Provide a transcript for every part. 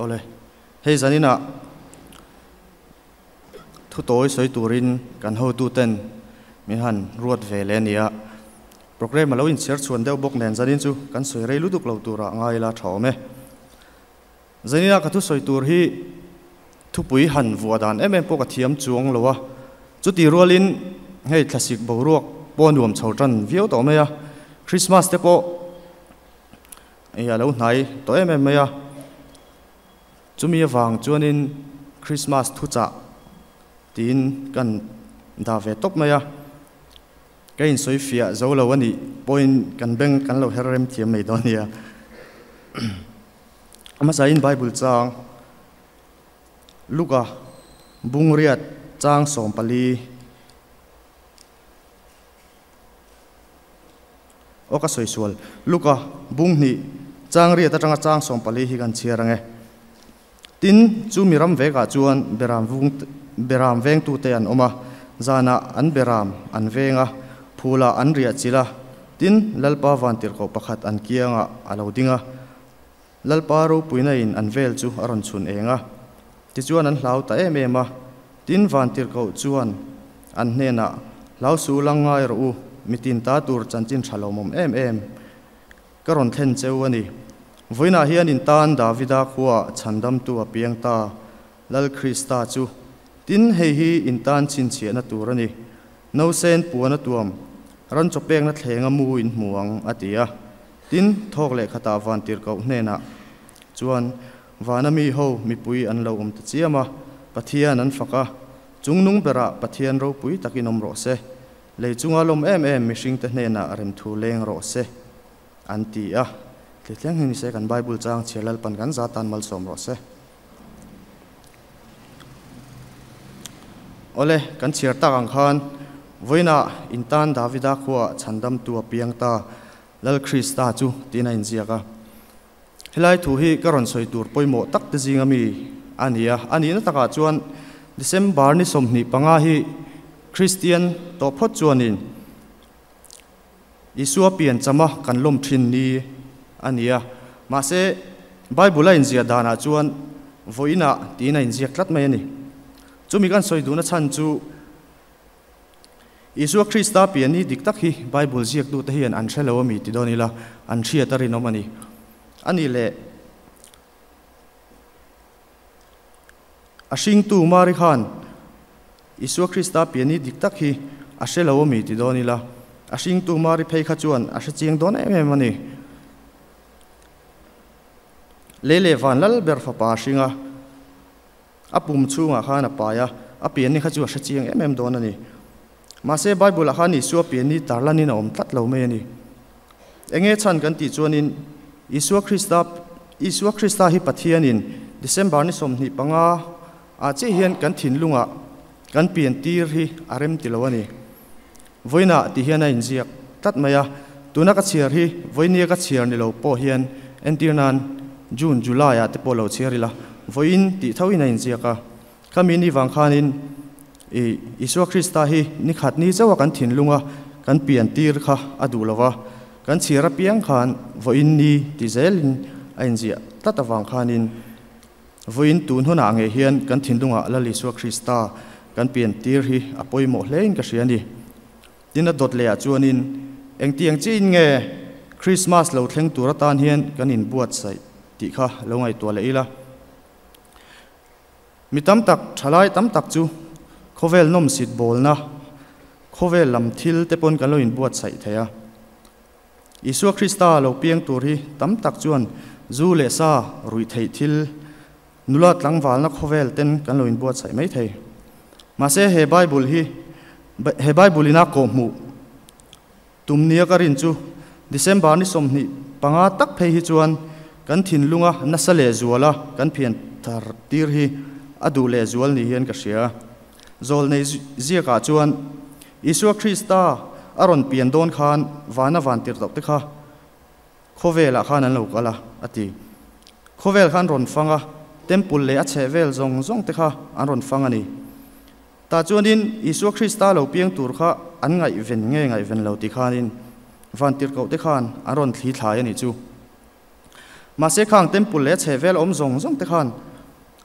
Awle, hei zaninah thu tawi sawi turin kan hotuten min han ruat ve leh a ni a. Programme a lo inchhiar chhuan deuh bawk nen zanin chu kan sawi rei lutuk lo turah ngai ila tha awm e. Zaninah ka thusawi tur hi thupui han vuah dan em em pawh ka thiam chuang lo a, chuti rualin hei thlasik boruak pawh a nuam chho tan viau tawh mai a, Christmas te pawh hei a lo hnai tawh em em mai a, chumi avang chuanin Christmas thuchah tiin kan dah ve tawp mai a, ka insawi fiah zo lo a nih pawhin kan beng kan lo her rem thiam mai dawn nia. Hmasain Bible chang Luka bungriat chang 14 aw ka sawi sual Luka bung hnih chang riat atanga chang 14 hi kan chhiar ang e. Tin, chu mi ram vekah chuan beram vung beram vengtute an awm a, zanah an beram an veng a, phulah an riah chilh a, tin, Lalpa vantirhkoh pakhat an kiangah a lo ding a. Lalpa ropuina in an vel chu a rawn chhun eng a, tichuan an hlau ta em em a. Tin, vantirhkoh chuan an hnenah, Hlau su lang ngai rawh u, mitin ta tur chanchin tha lawmawm em em ka rawn thlen cheu a ni. Vawiinah hian in tan Davida khuaah chhandamtu a piang ta, Lal Krista chu. Tin, hei hi in tan chhinchhiahna tur a ni. Nausen puan a tuam, ran chaw pekna thlenga mu in hmu ang, a ti a. Tin, thawk leh khatah vantirhkoh hnenah chuan vana mi ho mipui an lo awm ta chiam a, Pathian an fak a, Chungnung berah Pathian ropui takin awm rawh se, lei chunga lawm em em mihringte hnenah remthu leng rawh se, an ti a. Thlithleng hi ni se kan Bible chang chhiar Lalpan kan za tan malsawm rawh se. Awle, kan chhiar tak ang khan vawiinah in tan Davida khuaah chhandamtu a piang ta, Lal Krista chu tiin a inziak a. Helai thu hi ka rawn sawi tur pawimawh tak te zinga mi a ni a. A nihna takah chuan December ni 25 hi Kristian tawh phawt chuanin Isua pian chama kan lawm thin ni a ni a. Mahse, Bible a inziah danah chuan vawiinah tiin a inziak tlat mai a ni. Chumi kan sawi duhna chhan chu Isua Krista pian ni dik tak hi Bible ziaktute hian an hre lo a mi ti dawn ila, an hriat a rinawm a ni. A nih leh, a hringtu Mari khan Isua Krista pian ni dik tak hi a hre lo a mi ti dawn ila, a hringtu Mari phei kha chuan a hre chiang dawn em em a ni. Lei leh van lal ber fapa a hring a. A pum chhungah khan a pai a, a pianni kha chu a hre chiang em em dawn a ni. Mahse, Bible-ah khan Isua pianni tarlanin a awm tlat lo mai a ni. Enge chhan kan tih chuanin, Isua Krista, Isua Krista hi Pathianin December ni 25 ah chiah hian kan thinlungah kan pian tir hi a rem ti lo a ni. Vawiinah ti hian a inziak tlat mai a, tuna ka chhiar hi vawinia ka chhiar ni lo pawh hian entir nan June, July ah te pawh lo chhiar ila vawiin tih tho in a inziak a. Khami ni vang khanin i Isua Krista hi ni khat ni chauha kan thinlunga kan pian tir kha a duh lo va, kan chhiar apiang khan vawiin ni ti zelin a inziah tlat avang khanin Vawiin tun hunah ngei hian kan thinlungah Lal Isua Krista kan pian tir hi a pawimawh hlein ka hria a ni. Tin a dawt lehah chuanin engtiang chiin nge Krismas lo thleng tur atan hian kan inbuatsaih tih kha lo ngaihtuah leh ila. Mi tam tak, thalai tam tak chu khawvel nawmsit bawlna, khawvel lam thil te pawn kan lo inbuatsaih thei a. Isua Krista lo piang tur hi tam tak chuan zu leh sa ruih theih thil, nula tlangvalna khawvel ten kan lo inbuatsaih mai thei. Mahse he Bible hi he Bible ina kawhhmuh tum nia ka rin chu December ni 25 tak phei hi chuan kan thinlunga nasa leh zuala kan phian thar tir hi a duh leh zual ni hian ka hria. Zawl nei ziakah chuan Isua Krista a rawn pian dawn khan vana van tir tawh te kha khawvelah khan an lo kal a, a ti. Khawvel khan rawn fang a, temple leh a chheh vel zawng zawng te kha an rawn fang a ni. Tah chuanin Isua Krista lo piang tur kha an ngaihven nge ngaihven lo ti khanin van tirhkoh te khan an rawn thli thlai a nih chu. Mahse khang temple leh chhehvel awm zawng zawng te khan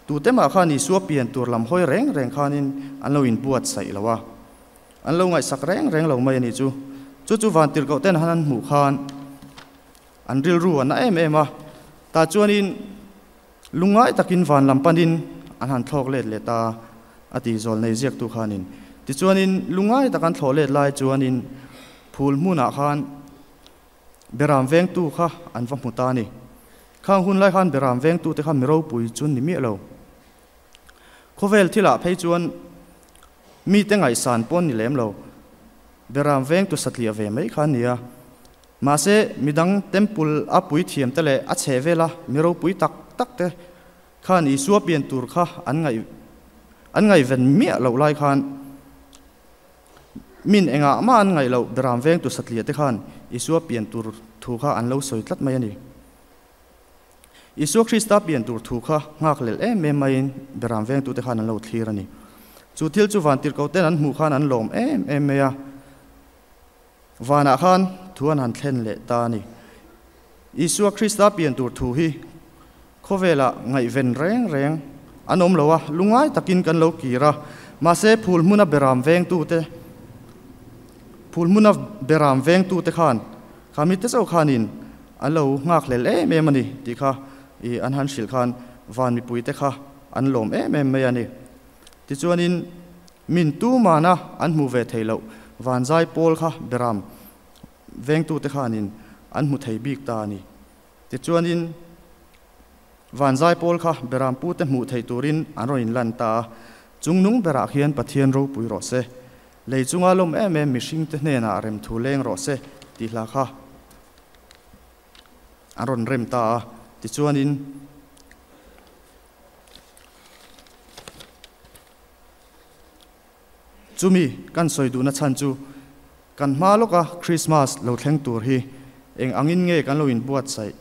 tute mah khan Isua pian tur lam hawi reng reng khanin an lo inbuatsaih lo a, an lo ngaihsak reng reng lo mai a nih chu. Chu chu vantirhkoh ten han an hmuh khan an rilru a na em em a, tah chuanin lungngai takin van lam panin an han thlawk let leh ta a ti zawl nei ziaktu khanin. Tichuanin lungngai tak an thlawh let lai chuanin phul hmunah khan Beram vengtu kha an va hmu ta a ni. Khang hun lai khan beram vengtute kha mi ropui chu ni miah lo. Khawvel thilah phei chuan mite ngaihsan pawh an ni lem lo. Beram vengtu satliah ve mai kha an ni a. Mahse, midang temple a puithiamte leh a chheh vela mi ropui tak tak te khan Isua pian tur kha an ngaih an ngaihven miah loh lai khan, Min engah mah an ngaih loh beram vengtu satliah te khan Isua pian tur thu kha an lo sawi tlat mai a ni. Isua Krista pian tur thu kha nghak lel em em maiin beram vengtute khan an lo thlir a ni. Chu thil chu vantirhkoh ten an hmuh khan an lawm em em mai a, vanah khan thu an han thlen leh ta a ni. Isua Krista pian tur thu hi Khawvelah ngaihven reng reng an awm lo a, lungngai takin kan lo kir a, mahse phul hmuna beram vengtute phul hmuna beram vengtute khan kha mite chauh khanin an lo nghakhlel em em a ni tih kha i an han hrilh khan van mipuite kha an lawm em em mai a ni. Tichuanin min tumana an hmuh ve theih loh vanzai pawl kha beram vengtute khanin an hmu thei bik ta a ni. Tichuanin, vanzai pawl kha Berampute hmuh theih turin an rawn inlan ta a, Chungnung berah khian Pathian ropui rawh se, lei chunga lawm em em mihringte hnenah remthu leng rawh se tih hla kha an rawn rem ta a. Tichuanin, chumi kan sawi duhna chhan chu Kan hma lawka Krismas lo thleng tur hi eng angin nge kan lo inbuatsaih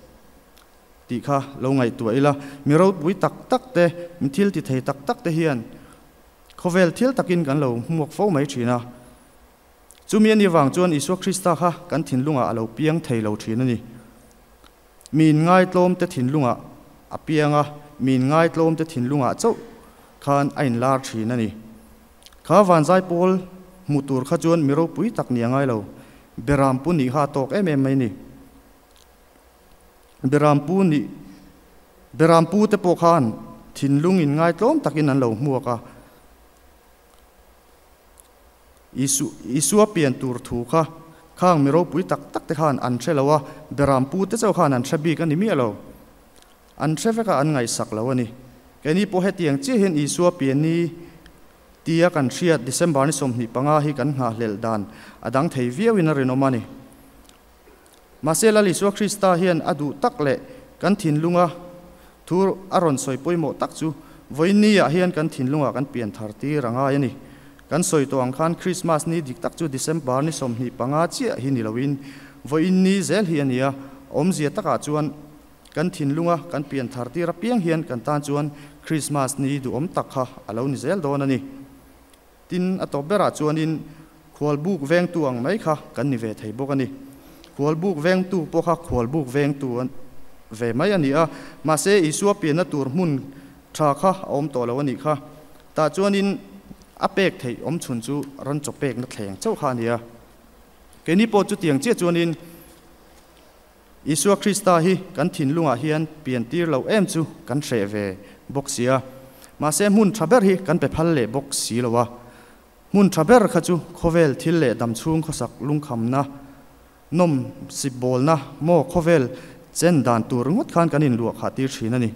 tih kha lo ngaihtuah ila, mi ropui tak tak te, mi thil ti thei tak tak te hian khawvel thil takin kan lo hmuak fo mai thin a. Chumi a nih vang chuan Isua Krista kha kan thinlungah a lo piang thei lo thin a ni. Mi inngaitlawm te thinlungah a piang a, mi inngaitlawm te thinlungah chauh khan a inlar thin a ni. Kha vanzai pawl hmu tur kha chuan mi ropui tak ni a ngai lo. Beram pu nih kha a tawk em em mai ni. Beram pu nih Beram pu te pawh khan thinlung inngaitlawm takin an lo hmuak a. Isu, Isua pian tur thu kha khang mi ropui tak tak te khan an hre lo a, beram pu te chauh khan an hre bik a ni miah lo. An hre vek a, an ngaihsak lo a ni. Keini pawh hetiang chiah hian Isua pian ni tia kan hriat December ni 25 hi kan nghahhlelh dan a dang thei viauin a rinawm a ni. Mahse Lal Isua Krista hian a duh tak leh kan thinlunga thu a rawn sawi pawimawh tak chu vawiin ni ah hian kan thinlungah kan pian thar tir a ngai a ni. Kan sawi tawh ang khan Krismas ni dik tak chu December ni 25 chiah hi ni loin vawiin ni zel hi a ni a, awmzia takah chuan kan thinlunga kan pian thar tir apiang hian kan tan chuan Krismas ni duhawm tak kha a lo ni zel dawn a ni. Tin, a tawp berah chuanin khualbuk vengtu ang mai kha kan ni ve thei bawk a ni. Khualbuk vengtu pawh kha khualbuk vengtu ve mai a ni a, mahse Isua pianna tur hmun tha kha a awm tawh lo a nih kha. Tah chuanin a pek theih awm chhun chu ran chaw pekna thleng chauh kha a ni a. Keini pawh chutiang chiah chuanin Isua Krista hi kan thinlungah hian pian tir lo em chu kan hreh ve bawk si a. Mahse hmun tha ber hi kan pe phal leh bawk si lo a. Hmun tha ber kha chu khawvel thil leh dam chhung khawsak lungkhamna, nawm sip bawlna maw khawvel chen dan tur ringawt khan kan inluah khah tir thin a ni.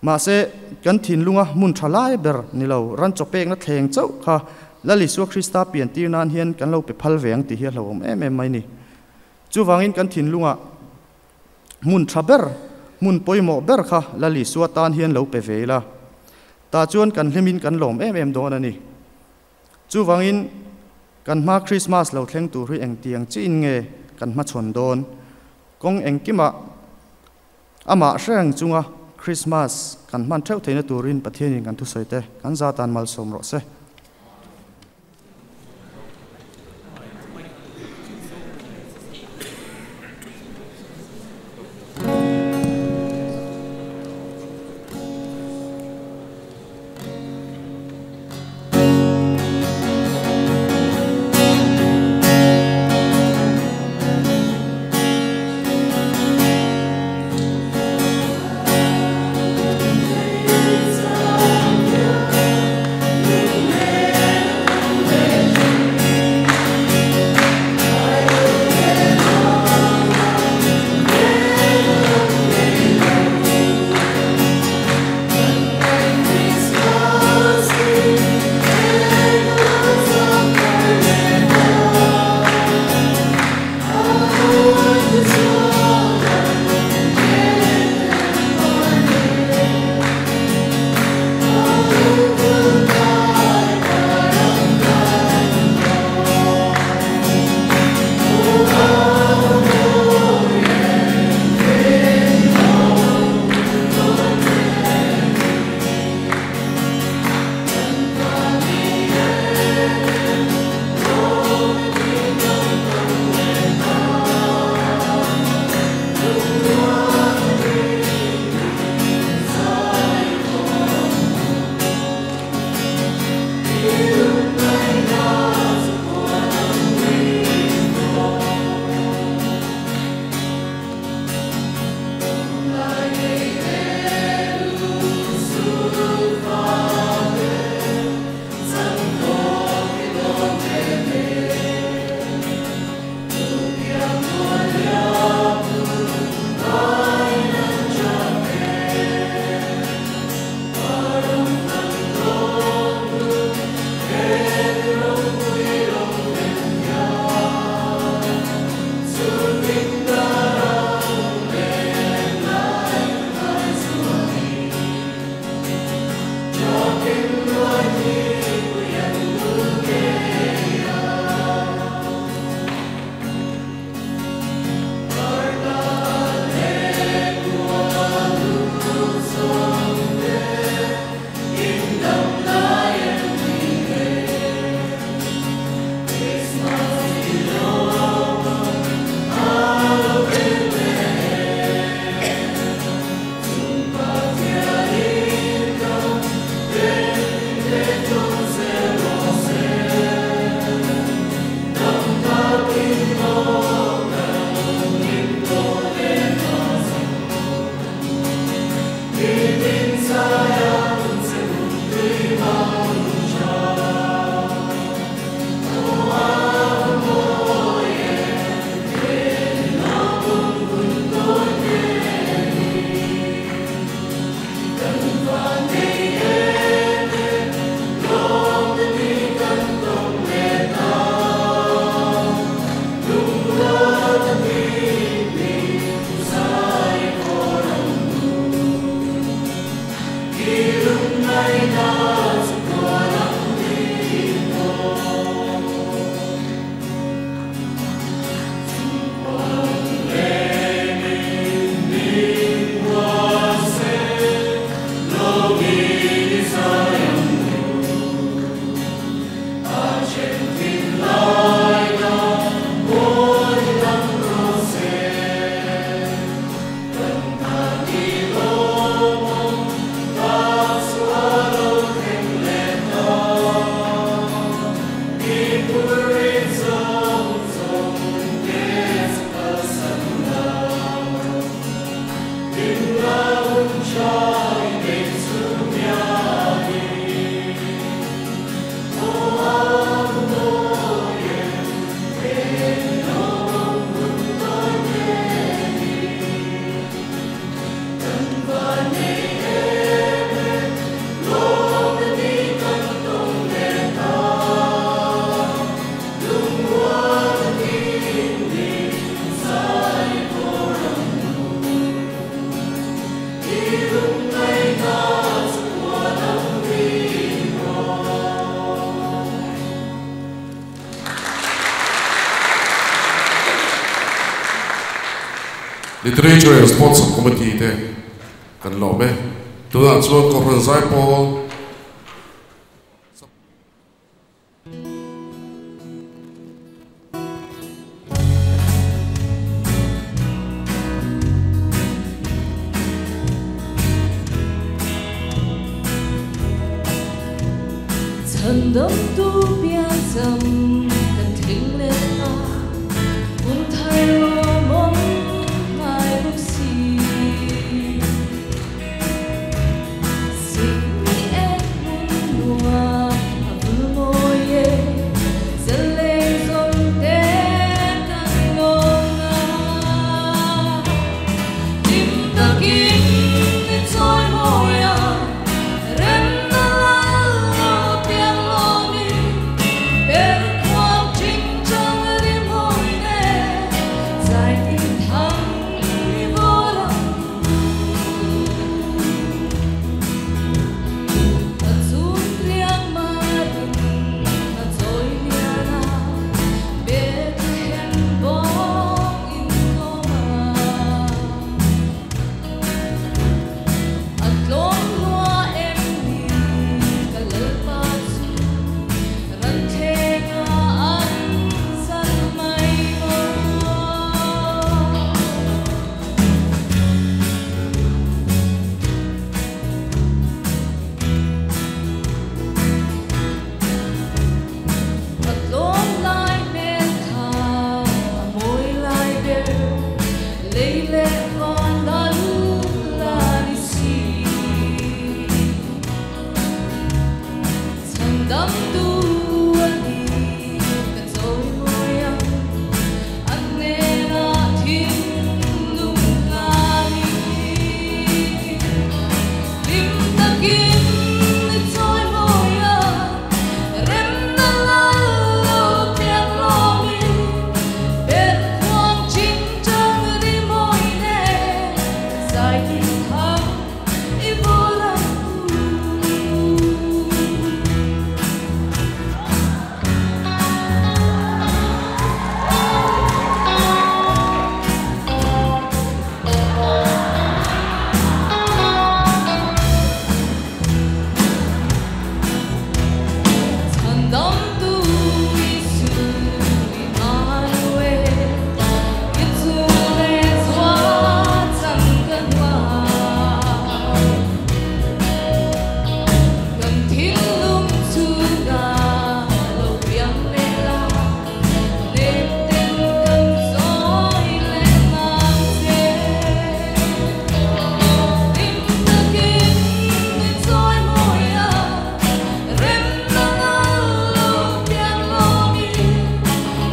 Mahse kan thinlunga hmun tha lai ber ni lo ran chaw pekna thleng chauh kha Lal Isua Krista pian tir nan hian kan lo pe phal ve ang tih hi a hlauhawm em em mai ni. Chuvangin kan thinlungah hmun tha ber, hmun pawimawh ber kha Lal Isua tan hian lo pe ve ila. Tah chuan kan hlimin kan lawm em em dawn a ni. Chuvangin kan hma Krismas lo thleng tur hi engtiang chiin nge kan hmachhawn dawn? Kawng engkimah amah hrereng chunga Krismas kan hman theuh theihna turin Pathianin kan thusawi te kan za tan malsawm rawh se. Literature and Sports Subcommittee te kan lawm e. Tunah chuan Kohhran Zaipawl. Chhandamtu piancham kan thleng leh a, kum thar lawmawm ngai bawk si. Sikni ek hmun nuam a vul mawi e, zaleng zawng te kan lawm a. Hlim takin ni chawi mawi a, remna lal lo piang lawmi, per khuang ching chang ri mawi ne, zai tin thang ni vawr ang. A chhung riang marin a chawi lian a, Bethlehem bawng in kawm a. A tlawm lua em ni ka lalpa chu, ran thlenga an zal mai maw. A tlawm lai hmel kha a mawi lai ber, lei leh van lal la ni si. Chhandamtu a ni ka chawi mawi ang, a hnenah thinlung hlani. Hlim takin ni chawi mawi a, remna lal lo piang lawmi, per khuang ching chang ri mawi ne, zai tin thang i vawr ang u. Chhandamtu Isu Immanuel, i chung leh zua chang kan hma. Kan thinlung chhungah lo piang leh la, nem ten kan sawi leh ngang che. Hlim takin ni chawi mawi a, remna lal lo piang lawmi,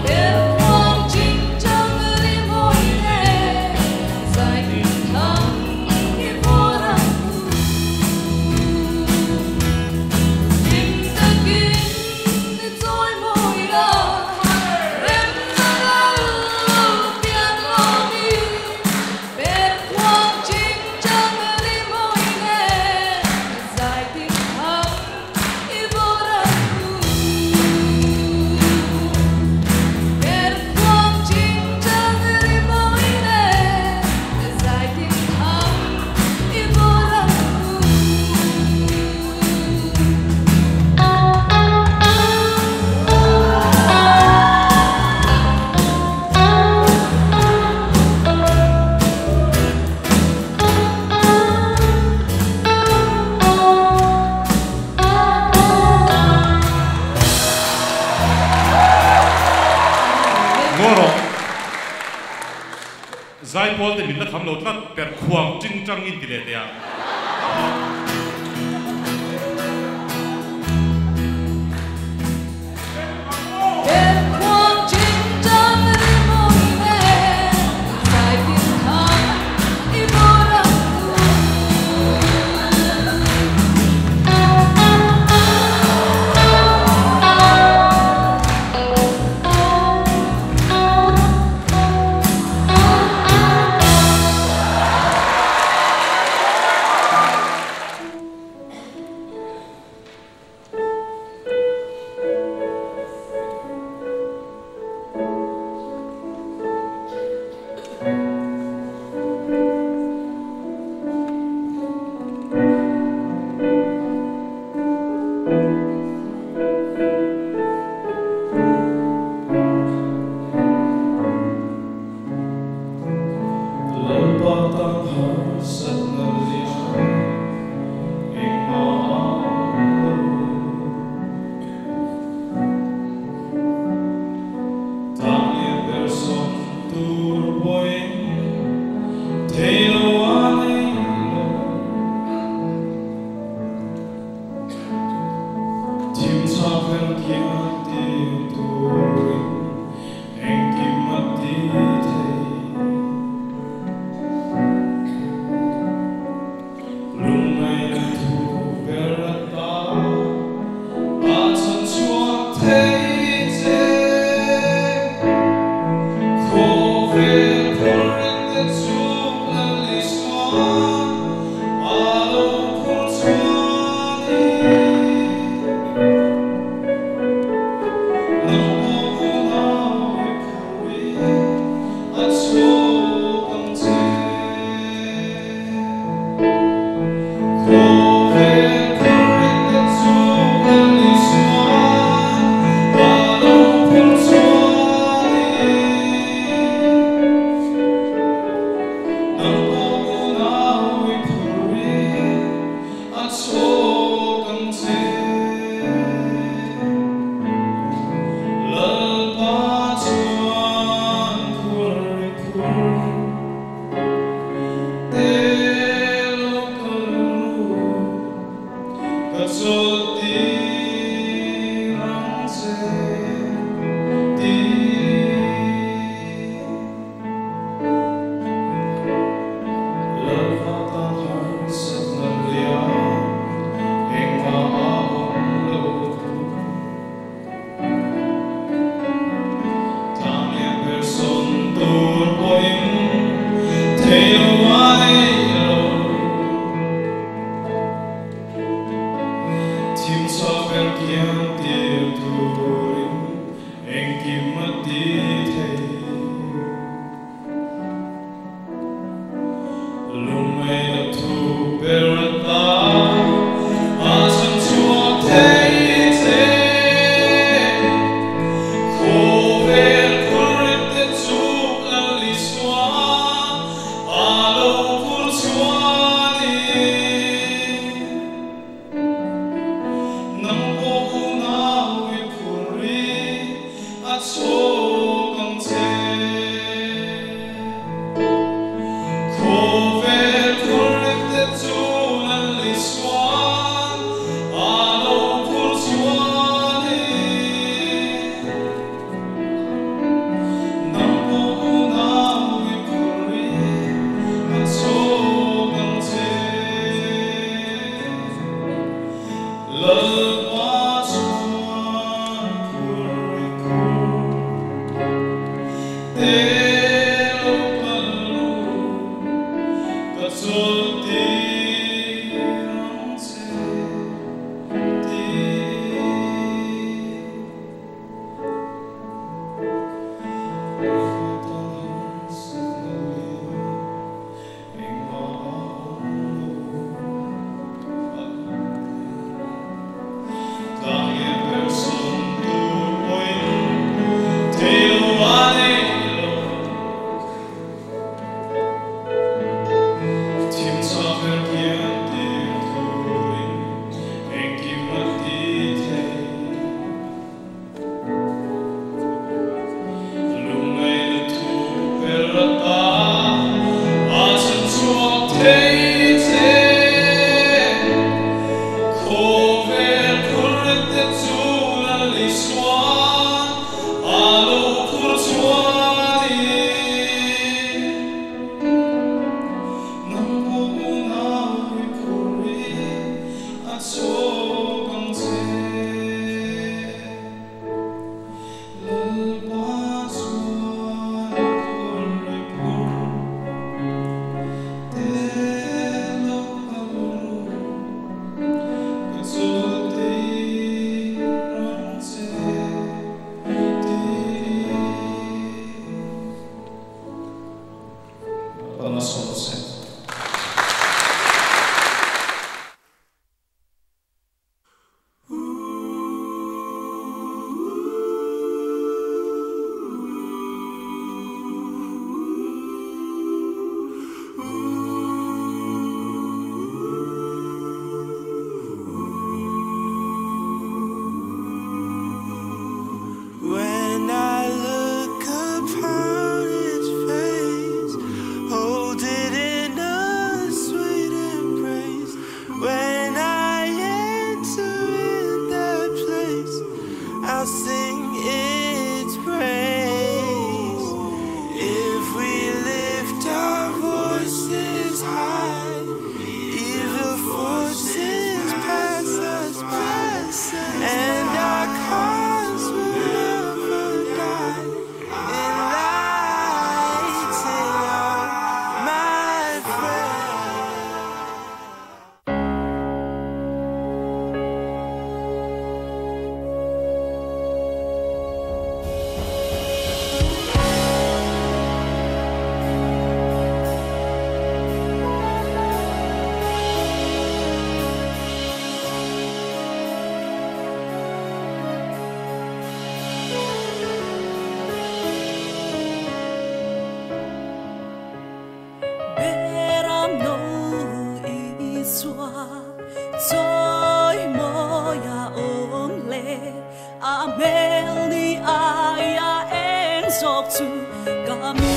per khuang ching chang ri mawi ne, zai tin thang i vawr ang u. Hlim takin ni chawi mawi a, remna lal lo piang lawmi, per khuang ching chang ri mawi ne, zai tin thang i vawr ang u. Per khuang ching chang ri mawi ne, zai tin thang i vawr ang u. Ngawrawh Zaipawl te min la tham lo tlat per khuang ching chang in ti leh teh a. Per khuang ching chang ri mawi ne, zai tin thang i vawr ang u. Kian tir turin engkim a ti thei. Lungngai na thu ber ata a chhan chhuak thei che. Khawvel phurrit te chu Lal Isua a lo phur chhuah ni. Nang pawh unau i phurri a chhawk ang che. Khawvel phurrit te chu Lal Isua a lo phur chhuah ni. Nang pawh unau i phurri a chhawk ang che. Lalpa chuan phurri phur te lo kal ru, ka chawlh tir ang che ti. Tlang per son tur pawhin thei lo a nei lo. Thim sa ber kian tir turin engkim a ti thei. Lungngai na thu ber ata a chhan chhuak thei che. Khawvel phurrit te chu Lal Isua a lo phur chhuah ni. Nang pawh unau i phurri a chhawk ang che. Lalpa chuan phurri phur te lo kal ru, ka chawlh tir ang che ti. Lalpa sawm che. When I look upon His face, hold it in a sweet embrace. When I enter in that place, I'll sing its praise. If we lift our voices high, evil forces pass us by, and our cause will never die. Enlighten all my friends. Beram no Isua choi moya om le a mel ni aya en sok chu ka mi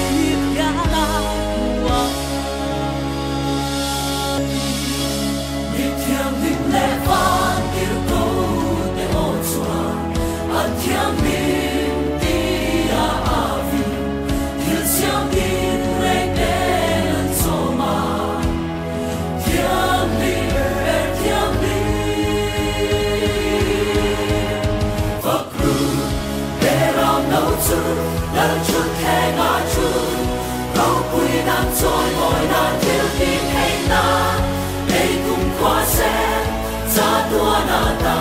ya la wa mi thiam lim le van tir ko te o chua a thiam lim ti a avi thil siam tin re te an soma thiam lim ber thiam lim Fakru beram no chu lal chu the nga chu rau pui nan choi moi na thil ti thei na ei kum khwa se cha tua na ta.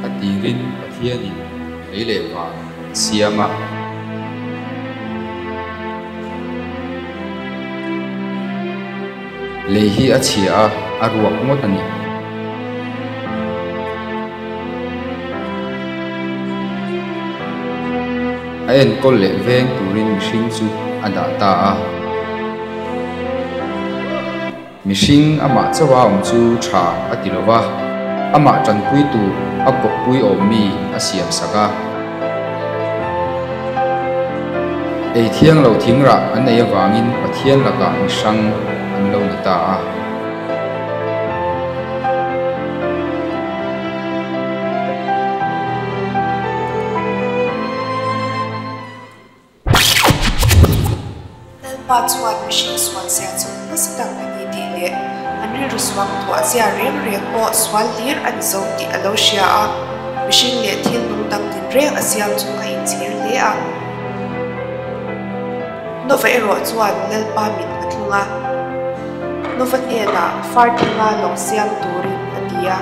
A tirin Pathianin lei leh van a siam a. Lei hi a chhia a, a ruak ngawt a ni. A enkawl leh veng turin mihring chu a dah ta a. Mihring amah chauha awm chu tha a ti lo va, amah tanpui tur a kawppui awm mi a siam sak a. Ei thiang lo thing rah an ei avangin Pathian lakah mi hrang an lo ni ta a. Lalpa chuan mihring sual zia chu nasa tak a ni tih leh an rilru suak tuah zia reng reng pawh sual hlir a ni zo tih a lo hria a, mihring leh thil nung dang din reng a siam chu a inchhir hle a. Nova erawh chuan Lalpa mit a tlung a, Nova hnenah far thinga lawng siam turin a ti a.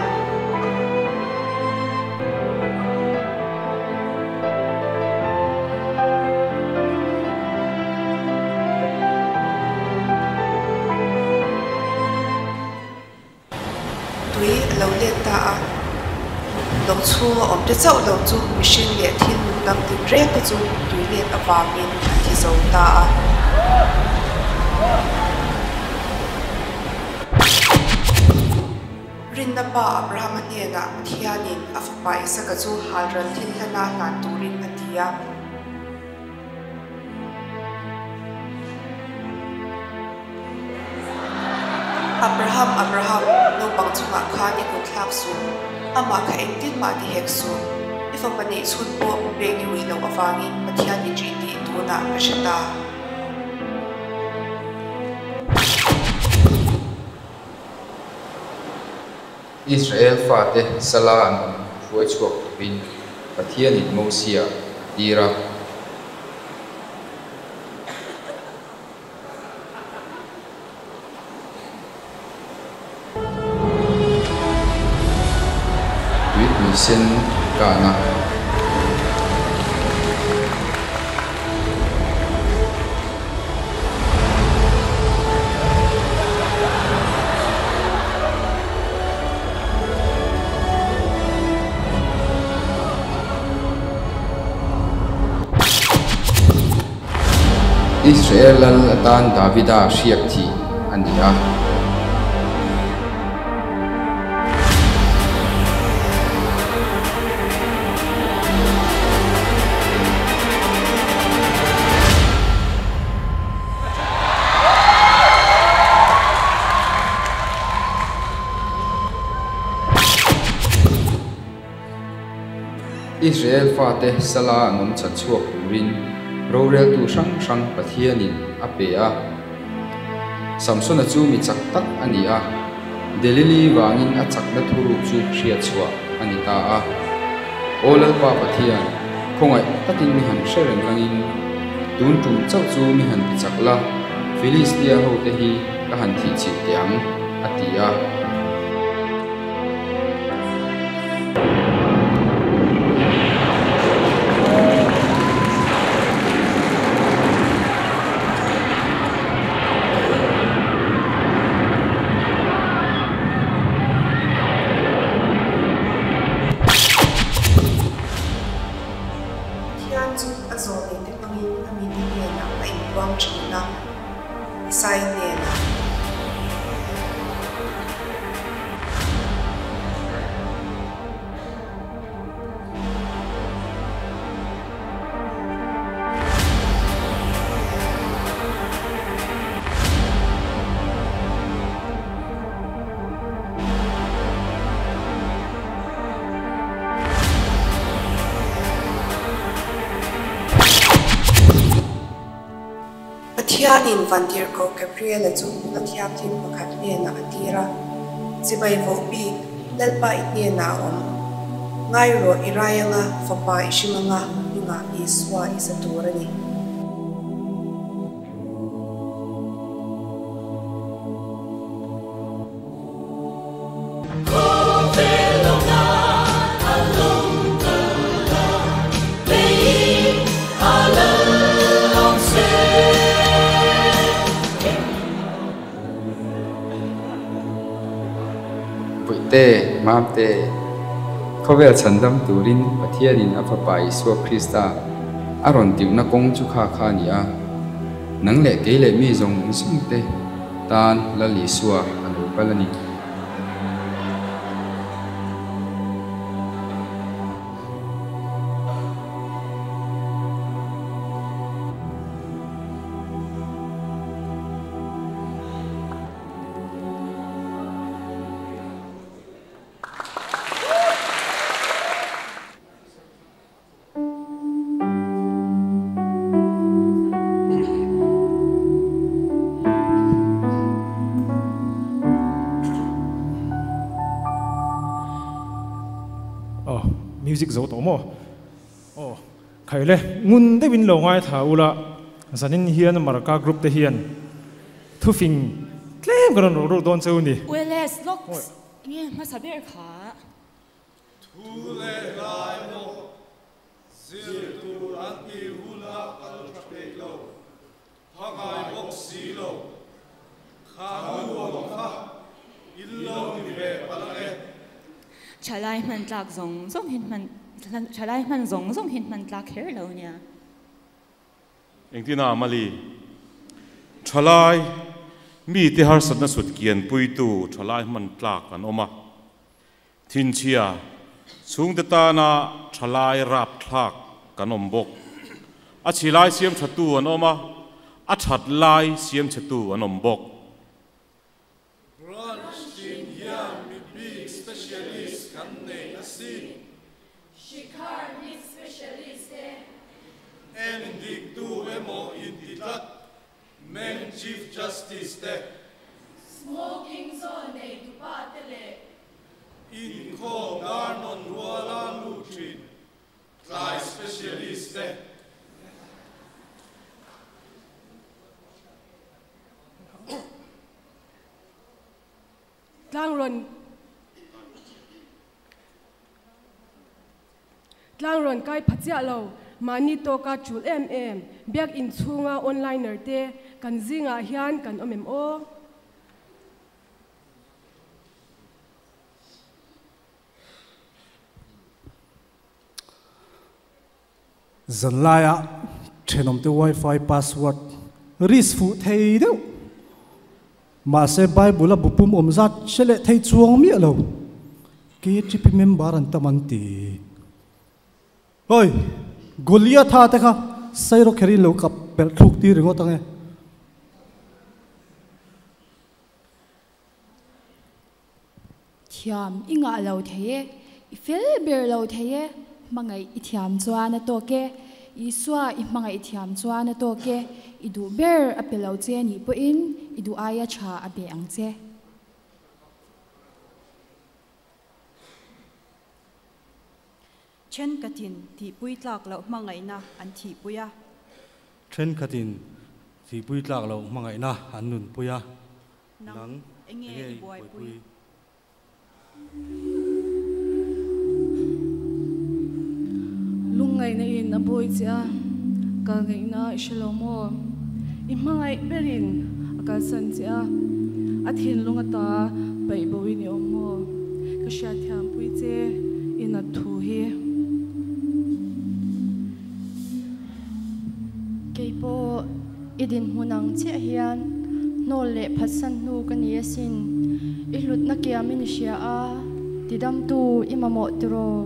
Tui a lo let ta a, lawng chhunga awm te chauh lo chu mihring leh thil nung dang tinreng te chu tui let avangin a thi zo ta a. Rinna pa Abrahama hnenah Pathianin a fapa Isaka chu halral thil hlana hlan turin a ti a. Abraham, Abraham, naupang chungah khan i kut thlak suh, amah kha engtin mah ti hek suh. I fapa neih chhun pawh pek i ui loh avangin Pathian i ṭih tih tunah ka hre ta. Israel fate sala an awm hruai chhuak turin Pathianin Mosia a tir a. Tuipui sen kahna. Israel lal atan Davida hriak thih a ni a. Israel fate sala an awm chat chhuak turin roreltu hrang hrang Pathianin a pe a. Samsona chu mi chak tak a ni a, Delili vangin a chakna thuruk chu hriatchhuah a ni ta a. Aw Lalpa Pathian, khawngaih takin mi han hre reng langin, tun tum chauh chu mi han ti chak la, Filistia hote hi ka han thih chilh teh ang, a ti a. Pathian chu a zawhneite hmangin a mite hnenah a inpuang thin a, Isai hnenah. Pathianin Vantirhkoh Gabriela chu nula thianghlim pakhat hnenah a tir a, Chibai vohbik, Lalpa i hnenah a awm. Ngai rawh i rai anga fapa i hrim anga hmingah Isua i sa tur a ni. Bawihte, Mamte, khawvel chhandam turin Pathianin a Fapa Isua Krista a rawn tirhna kawng chu kha kha a ni a. Nang leh kei leh mi zawng zawngte tan Lal Isua a lo kal a ni. Aw music zo tawh maw? Aw khai le ngun deuhin lo ngaithla ula zanin hian Marka group te hian thufing tlem ka rawn rawh ruk dawn cheu ni. Welles lawks nge hmasa ber kha? Thu leh lai maw zir tur an tih huna kal tha peih lo, pha ngai bawk si lo, kha nuam kha in lo ni ve palh ang e. Thalai hman tlak zawng zawng hin hman Thalai hman zawng zawng hin hman tlak kher lo nia. Engtin a Mali? Thalai, mite harsatna sut kianpuitu thalai hman tlak an awm a. Thinchhia, chhungte tana thalai rapthlak kan awm bawk. A chhi lai siam thatu an awm a, a that lai siam chhetu an awm bawk. Branch tin hian mi bik specialist kan nei asin. Shikhar mi specialist te. En diktu emaw inti tlat Meng Chief Justice te. Smoking zone nei tupa te leh. Inkhawm dar nawn ruala lut thin tlai specialist te. Tlang rawn Tlang rawn kai pha chiah lo, mahni tawka tul em em, biakinn chhunga onliner te kan zingah hian kan awm em aw? Zanlaia thenawmte wifi password risk fuh thei deuh. Mahse Bible a bu pum awm zat hre leh thei chuang miah lo. KTP member an tam an ti. Oi! Goliatha te kha Sairawkherin lo kap pelh thluk tir ringawt ange. Thiam i ngah lo thei e, i fel ber lo thei e, hmangaih i thiam chuan a tawk e, Isua i hmangaih thiam chuan a tawk e, i duh ber a pe lo che nih pawhin i duh aia tha a be ang che. Thenkhatin thihpui tlak loh hmangaihna an thihpui a. Thenkhatin thihpui tlak loh hmangaihna an nunpui a. Nang enge i buaipui? Lungngaihna in a bawi che a, kal ngaihna i hre lo maw? I hmangaih berin a kalsan che a, a thinlung ata paih bo in i awm maw? Ka hriatthiampui che i nat thu hi. Keipawh i dinhmun ang chiah hian hnawl leh phatsan hnu ka ni asin. I hlutna kiamin i hria a, tidamtu i mamawh tiraw?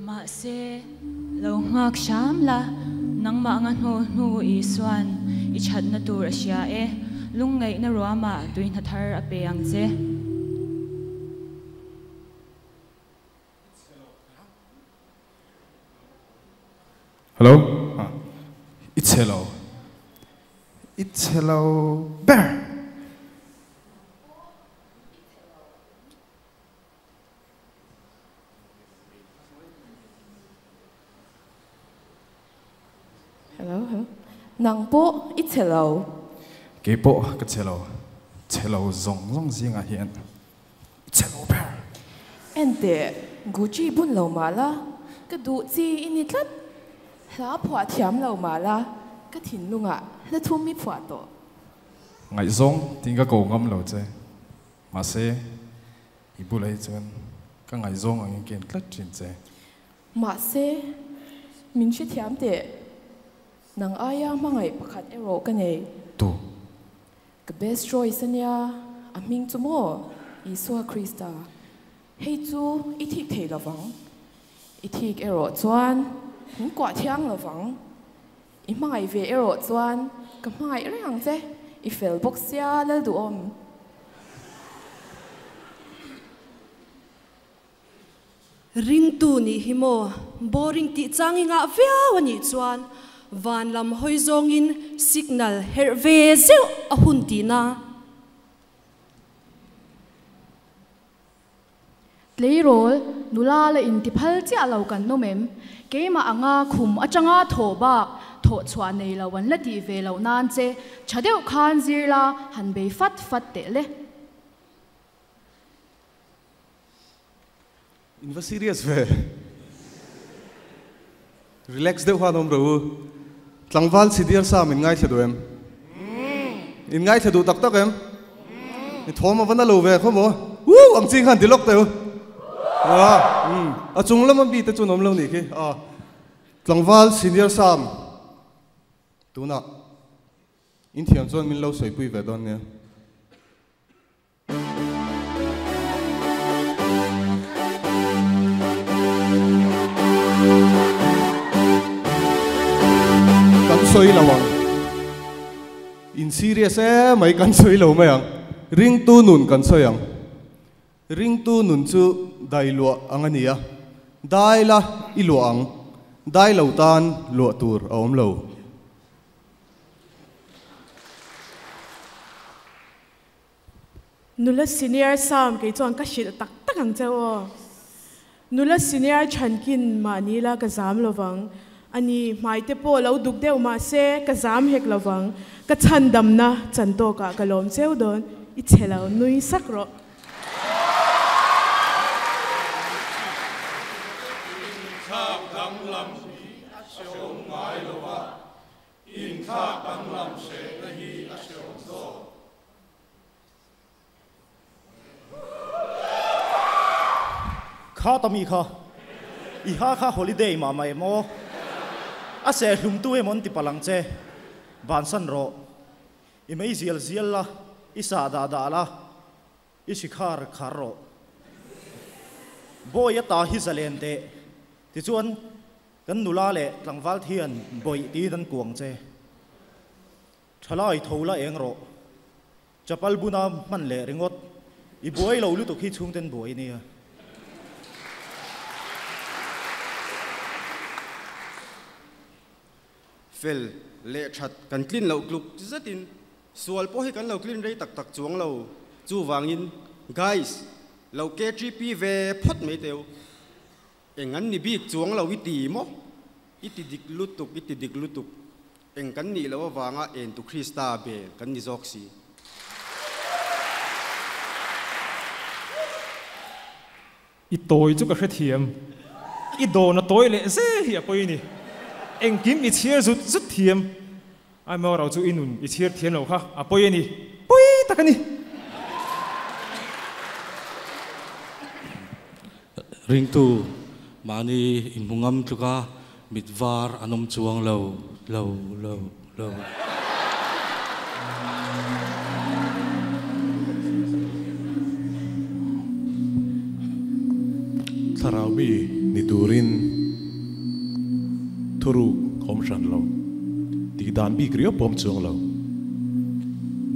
Mahse, lo nghak hram la, nangmah nga hnu hnu Isuan i thatna tur a hria e, lungngaihna ruamah tuihna thar a pe ang che. Hello. I chhe lo. I chhe lo ber. Hello, hello. Nang pawh i chhe lo. Kei pawh ka chhe lo. Chhe lo zawng zawng zingah hian i chhe lo ber. Enteh, Gucci bun lo mah la, ka duh chi i ni tlat. Hla phuah thiam lo mah la, ka thinlungah hla thum i phuah tawh. Ngaihzawng tiin ka ko ngam lo che. Mahse, i bulah hi chuan ka ngaihzawng angin ka en tlat thin che. Mahse, min hrethiam teh. Nang aia hmangaih pakhat erawh ka nei. Tu? Ka best choice ania, a hming chu maw? Isua Krista. Hei chu i thik thei lovang. I thik erawh chuan min kuah thiang lovang. I hmangaih ve erawh chuan ka hmangaih reng ang che, i fel bawk sia Lalduhawm. Ringtu nih hi maw boring tih chang i ngah viau a nih chuan van lam hawi zawngin signal herh ve zeuh a hun tihna. Tleirawl, nula la inti phal chiah lo kan awm em? Keimah anga khum atanga thawh bak thawh chhuah nei lo an la tih ve loh nan che tha deuh khan zir la han bei fat fat teh le. In va serious ve. Relax deuh khan awm rawh u. Tlangval chhi diar sa min ngaithla duh em? In ngaithla duh tak tak em? I thawm a va na lo ve khaw maw? Woo! Ang ching khan ti lawk teh u. Ah, umm. A chung lama mi te chu an awm lo nih khi. Ah. Tlangval chhi diar sam tunah in thiam chuan min lo sawipui ve dawn nia. Kan sawi lo ang. In serious e mai kan sawi lo mai ang. Ringtu nun kan sawi ang. Ringtu nun chu dai luah ang a ni a. Dai la i luah ang. Dai lo tan luah tur a awm lo. Nula senior Sam kei chuan ka hrilh tak tak ang che aw. Nula senior chhankin mahni la ka zam lovang. A ni, hmai te pawh lo duk deuh mah se ka zam hek lovang. Ka chhandamna chan tawkah ka lawm cheu dawn. I chhe lo nui sak rawh. Inthlak danglam hi a hreawm ngai lo a, inthlak danglam hrehna hi a hreawm zawk. Kha ta mi kha, i ha kha holiday mah mah em aw? A seh hlum tu emaw an ti palh ang che, bansan rawh. I mei zial zial la, i sah dah dah la, i hri khar khar rawh. Bawi a ta hi zalen teh, tichuan kan nula leh tlangval thian bawih tiin an kuang che. Thalai tho la eng rawh. Chapal buna hman leh ringawt. I buai lo lutuk hi chhungten buai nia. Fel leh that kan tlin loh tluk zetin sual pawh hi kan lo tlin rei tak tak chuang lo. Chuvangin guys lo KTP ve phawt mai teu. Eng an ni bik chuang lo i ti maw? I ti dik lutuk, i ti dik lutuk. Eng kan nih loh avanga entu Krista bel kan ni zawk si. I tawi chu ka hrethiam. I dawn a tawi leh zel hi a pawi ni. Engkim i chhiar zut zut thiam. Amaherawh chu i nun i chhiar thiam lo kha a pawi a ni. Pawi tak a ni. Ringtu mahni inhmu ngam tluka mit var an awm chuang lo, lo, lo, lo. Thlarau mi ni turin thuruk awm hran lo, tih dan bik riau pawh awm chuang lo,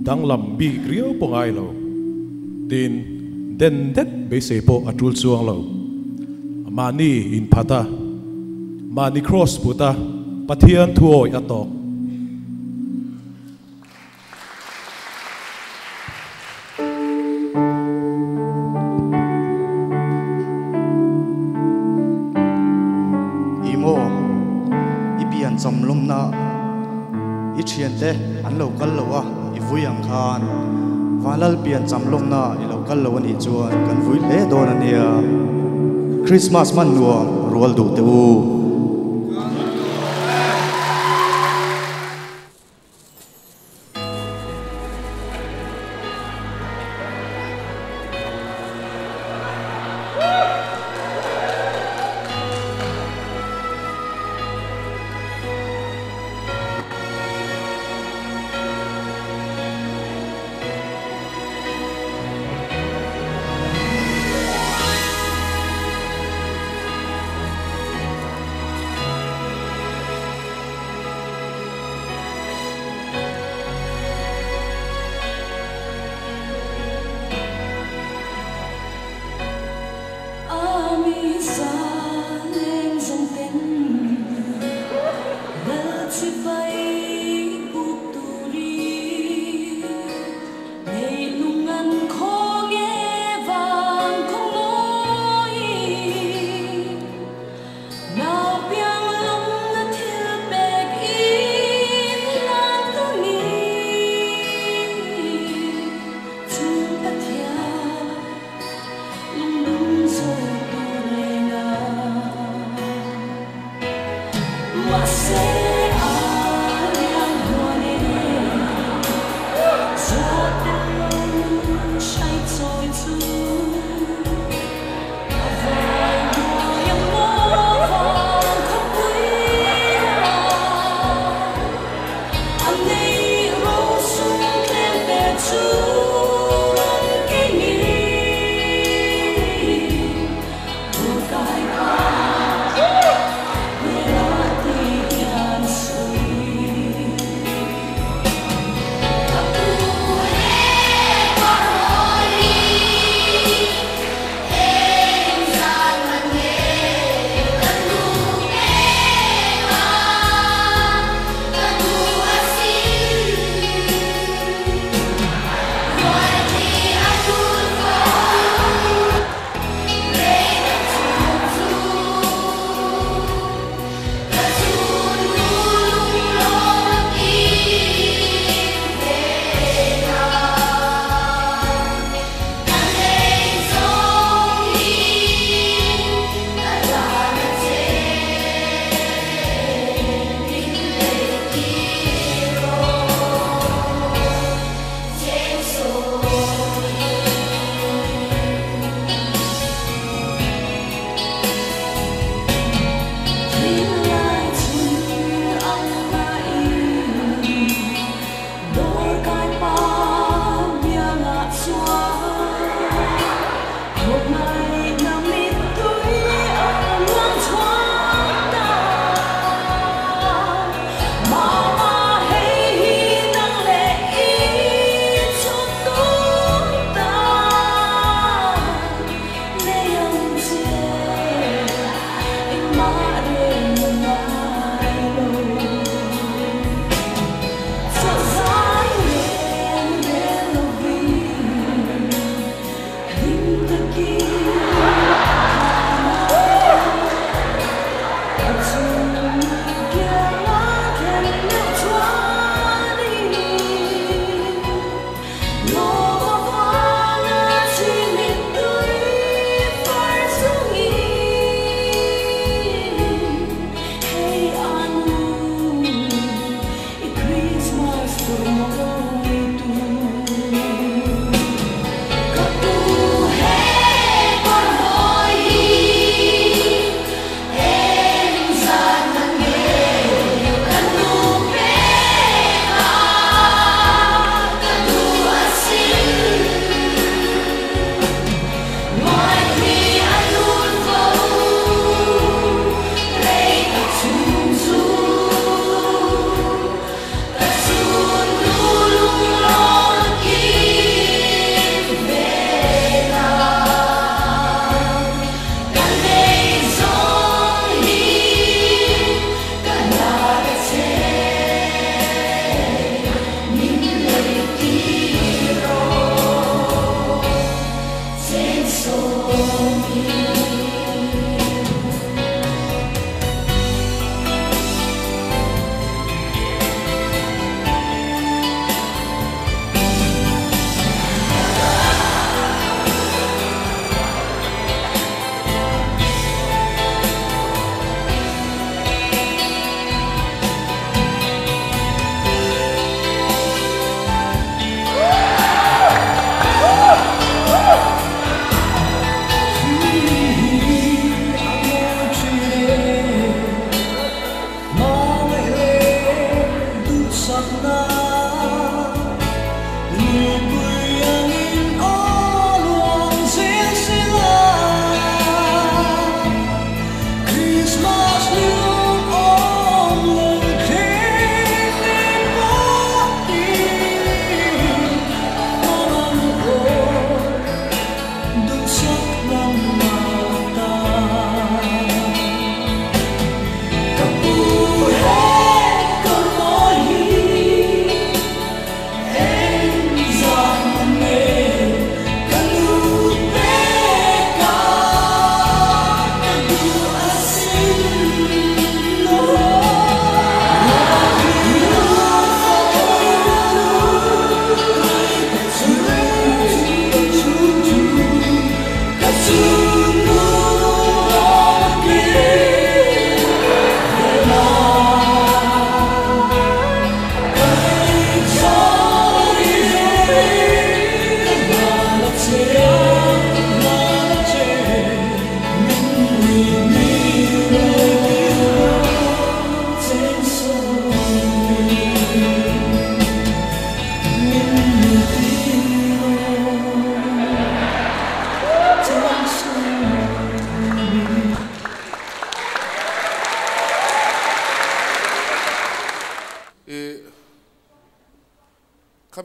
danglam bik riau pawh ngai lo, tin den det beisei pawh a tul chuang lo. Mahni inphat a, mahni kraws put a, Pathian thuawi a tawk. lawmna i thiante an lo kal lo a i vui ang khan Vanlal pian cham lawmna i lo kal lo anih chuan kan vui hle dawn ania. Christmas hman nuam rual duh teh u.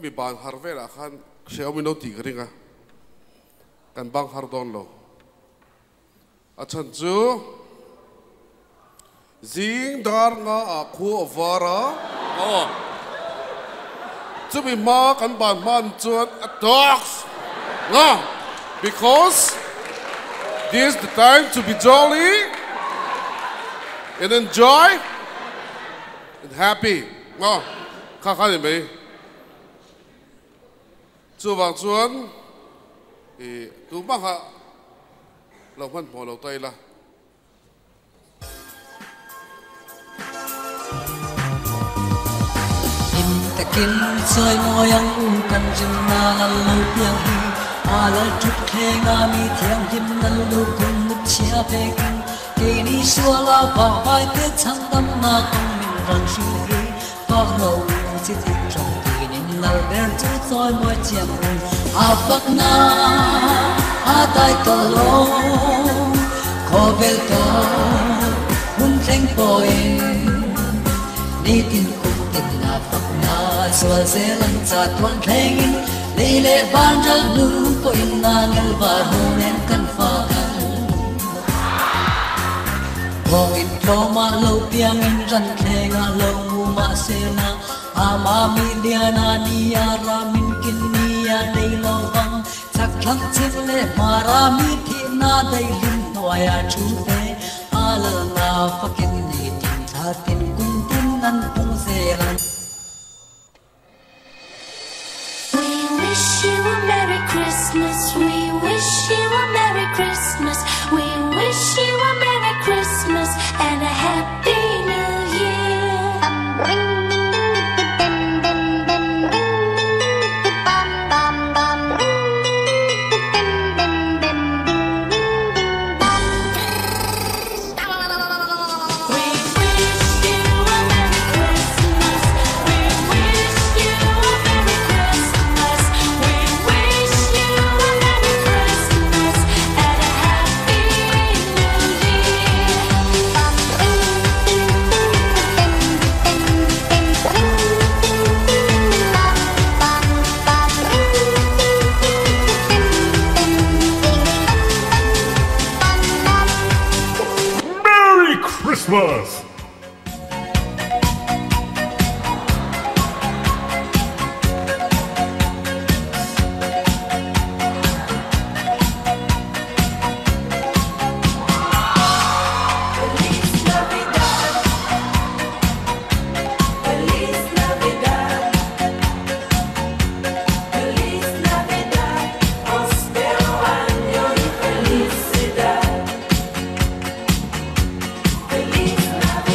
Kami ban har vela khan Xiaomi no ti ringa kan bang har don lo a chan chu zing dar nga a khu avara o chu mi ma kan ban man chuan a dogs nga because this is the time to be jolly and enjoy and happy nga kha kha ni mai chu wang chuan e tu ma kha lo man mo lo tai la takin soi moyang kan jim na la lo piang hi a la chut khe nga mi thiang him na lu kun nup chia pe kin ke ni sua la pa pai te chang dam na kong min rang shu hi pa lo chi ti trong ti nin lal ber chu soi moi chiang un a pak na a tai to lo kho bel to hun thleng po in ni tin kum tin na pak na sual se lang cha tuan thleng in lei le ban ral nu po in na ngel ba hu nen kan fa kan vong in tlo ma lo piang in ran thleng a lo mu ma se na a ma mi lia na ni a ra min kin ni a nei lo wang chak thlang chin le ma ra mi thi na dai lim noya chu te a la na fakin ni tin tha tin kum tin nan pung se lan. We wish you a Merry Christmas. We wish you a Merry Christmas. We wish you a Merry Christmas and a Happy New Year. We wish you a Merry Christmas. We wish you a Merry Christmas. We wish you a Merry Christmas and a Happy New Year. Merry Christmas! Feliz Navidad. Feliz Navidad. Feliz Navidad. Prospero año y felicidad. Feliz Navidad.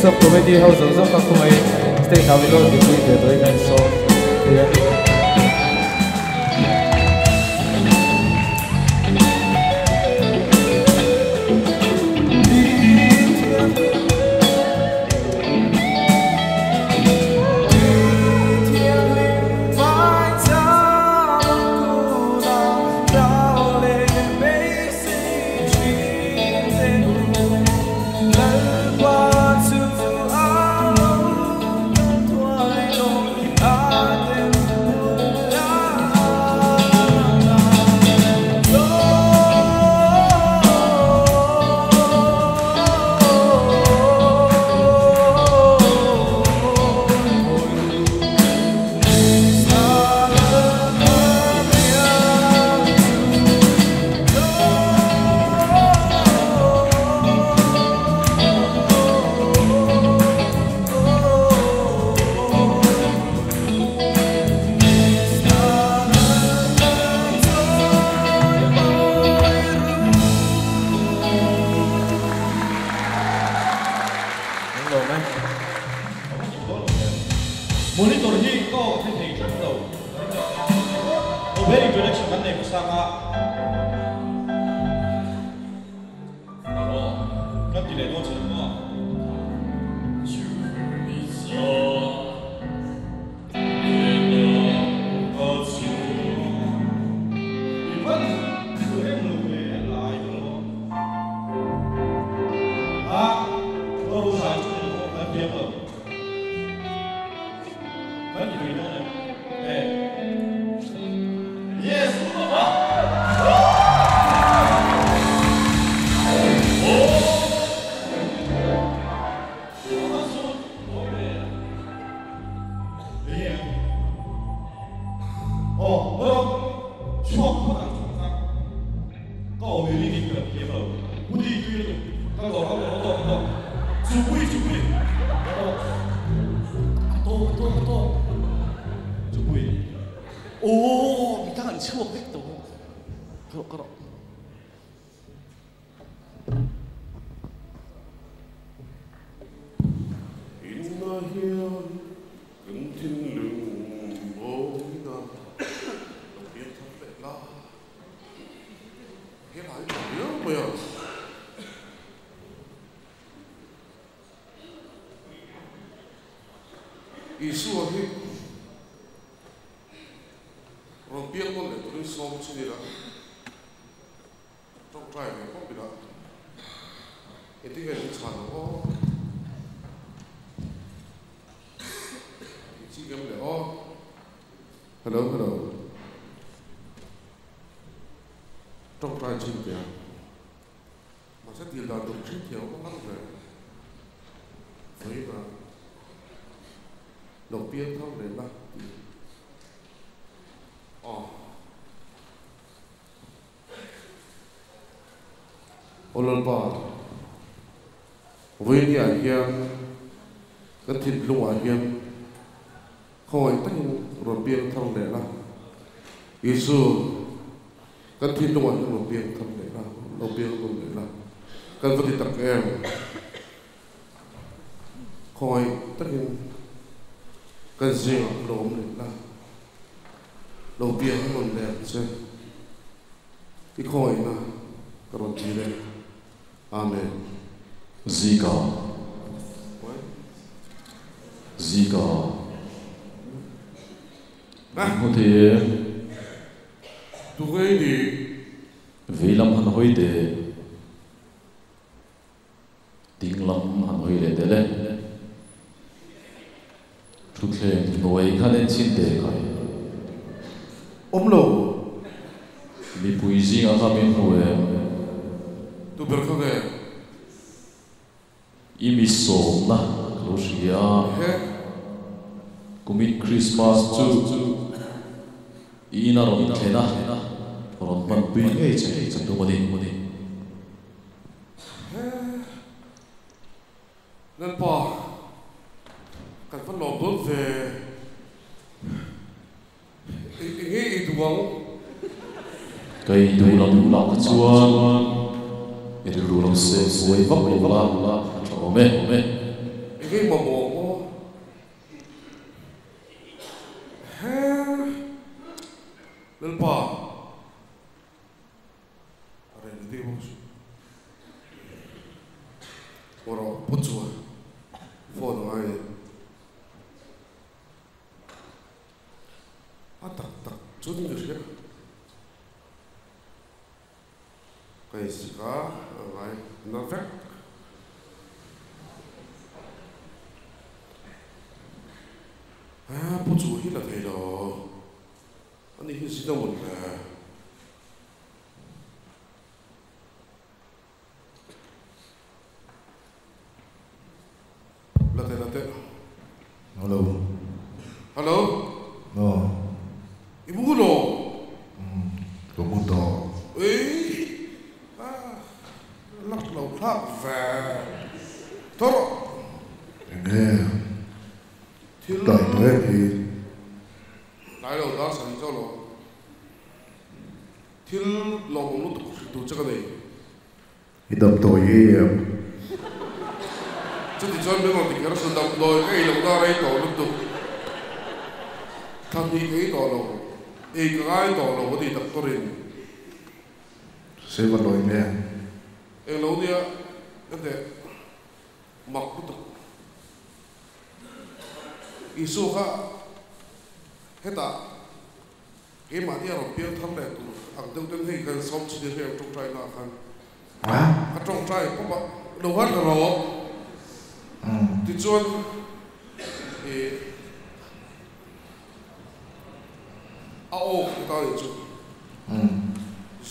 Sub committee ho zawng zawng kha khawmai stage ah min rawn dipui ve tawhin a insawm thei a ni. Monitor hi ka awh thei thei tlat lo. Over introduction kan nei hmasa ang a. Aw, kan ti leh dawn che lo maw? Isua hi rawn piang nawn leh turin sawm chin ila, tawngtai ve pawp ila, engtin nge min chhan ang aw? Inchik em le aw? Hello, hello. Tawngtai chin teh ang. Mahse dil dan tur hrim thiam a lang ve. Vawiinah lo piang thar leh la tih aw. Aw Lalpa, vawiiniah hian kan thinlungah hian khawngaih takin rawn piang thar leh la. Isu. Kan thinlungah hian rawn piang tham leh la, lo piang nawn leh la, kan va ti tak em? Khawngaih takin kan zingah lo awm leh la, lo piang nawn leh ang che. I khawngaihna ka rawn ti leh. Amen. Zika. Zika. Min hmu thei em? Tungai ni. Vei lam han hawi teh. Ding lam han hawi leh teh le. Thutthleng hnuai khan en chhin teh khai. Awm lo. Mipui zingah kha min hmu em? Tu ber kha nge? I mi sawmna ka lo hria. Kumin Christmas chu i ina rawn thlen a, rawn hmanpui ngei che kan tum a ni. He Lalpa, kan va lawm dawn ve. Enge i duh ang? Ka i duh lam lah kha chuan i rilru lo se buai vak lo la a tha awm e. Enge mamawh maw? He Lalpa a reh ni deuh bawk suh. Aw rawh pu chuan phone a ngai e. A tak tak chu ni ka hria. Ka insik a, a ngai na vek. Aa pu chu hi la thei lo. Ani hi zin a mun le. La teh la teh. Hello. Hello. Aw. I mu lo. Umm ka mu tawh. Ui ah lak lo thlak ve tawh rawh. Enge Thil tlai tawh em hi. Tlai lo dar san chauh lo. Thil lawmawm lutuk hrilh tur che ka nei. I damdawi i ei em? Chuti chuan min rawn ti kher su, damdawi ka ei lohna a rei tawh lutuk. Thla hnih ka ei tawh lo, ei ka ngai tawh lo a ti doctor-in. Seiva lawi nge? Eng lo nia, enteh mak lutuk. Isua kha hetah. Keimahni a rawn piang thar leh tur ang deuh ten hei kan sawm chhin hi hriat tawngtai na ah khan ka tawngtai pawp a lo har ta rawh tichuan ih a aw ka ta nih chu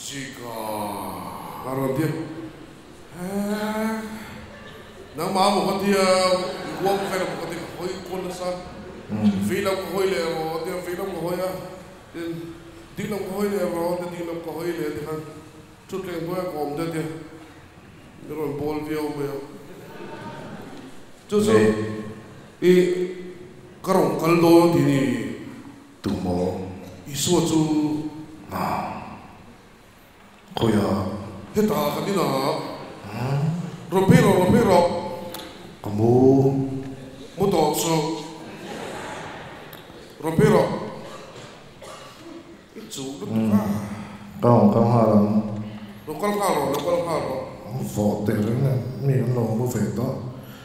zika a rawn ti a he nangmah maw ka tia i kuang vel maw ka ti ka hawi kual nasa vei lam ka hawi leh rawh a tia vei lam ka hawi a tin ding lam ka hawi leh rawh a tia ding lam ka hawi leh a tikhan thutthleng hnuaia ka awm daih a tia min rawn bawl viau mai a chu chu i ka rawn kal dawn a ti ni. Tumaw? Isua chu. Khawiah? Hetah kan inah. Rawn phei rawh, rawn phei rawh. Ka mu. Mu tawh suh. Rawn phei rawh. I chuh lutuk a. Ka rawn kal nghal ang. Lo kal nghal rawh, lo kal nghal rawh. Vawh teh reng nen mi an lo mu ve tawh.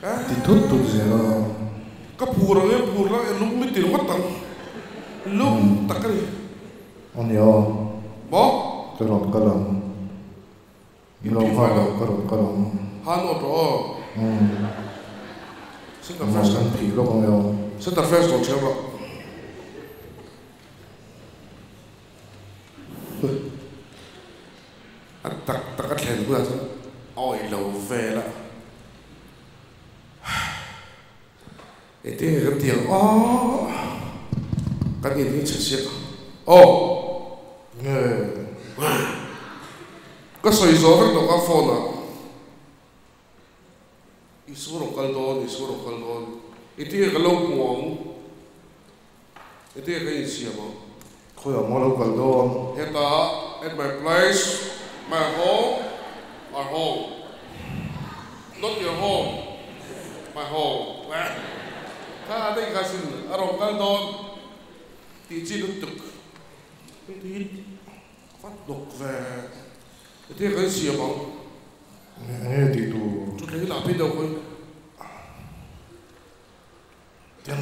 Ti thut thut zel a. Ka phur ang e, phur la e lung mi ti ringawt ang. Lung tak a ni. Aw ni aw. Maw? Ka rawn kal ang. I lo nghal loh ka rawn kal ang. Han awt rawh aw. Umm. Center fresh kan phih lawk ang e aw. Center fresh rawn chheu rawh. A tak tak a thlen hunah chuan a awih lo vel a. Engtin nge kan ti ang aw kan in hi chhe chiah aw nge ka sawi zawh vek tawh ka phone ah Isua rawn kal dawn Isua rawn kal dawn engtin nge kan lo hmu ang engtin nge kan insiam ang. Khawiah maw lo kal dawn. Hetah at my place my home our home not your home my home kha a daih kha sin a rawn kal dawn tih chi lutuk hei te hi vat hnawk ve heti kan siam ang. Enge tih tur. Thuthleng hi lah phei deuh khawi. Tiang.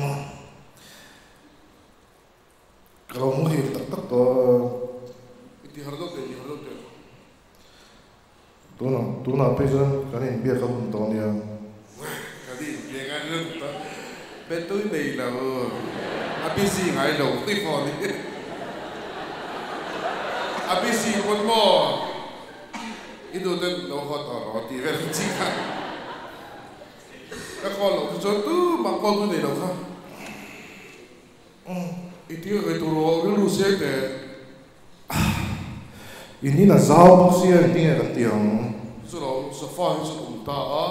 Ka lo muhil tak tak tawh a. I ti har deuh teh, ti har deuh teh. Tunah, tunah phei chuan kan inbiak a hun tawh ania. Kan inbiak a hun tawh. Betui nei lo, a busy ngai lo i phone hi. A busy pawn maw? I nu ten lo haw tawh rawh tih vel chi kha. Ka call loh chu chuan tumah call tu nei lo kha. I ti ka tur aw rilru siai teh. In in a zau bawk sia engtin nge kan ti ang? Chu lo sofa hi chu awm ta a,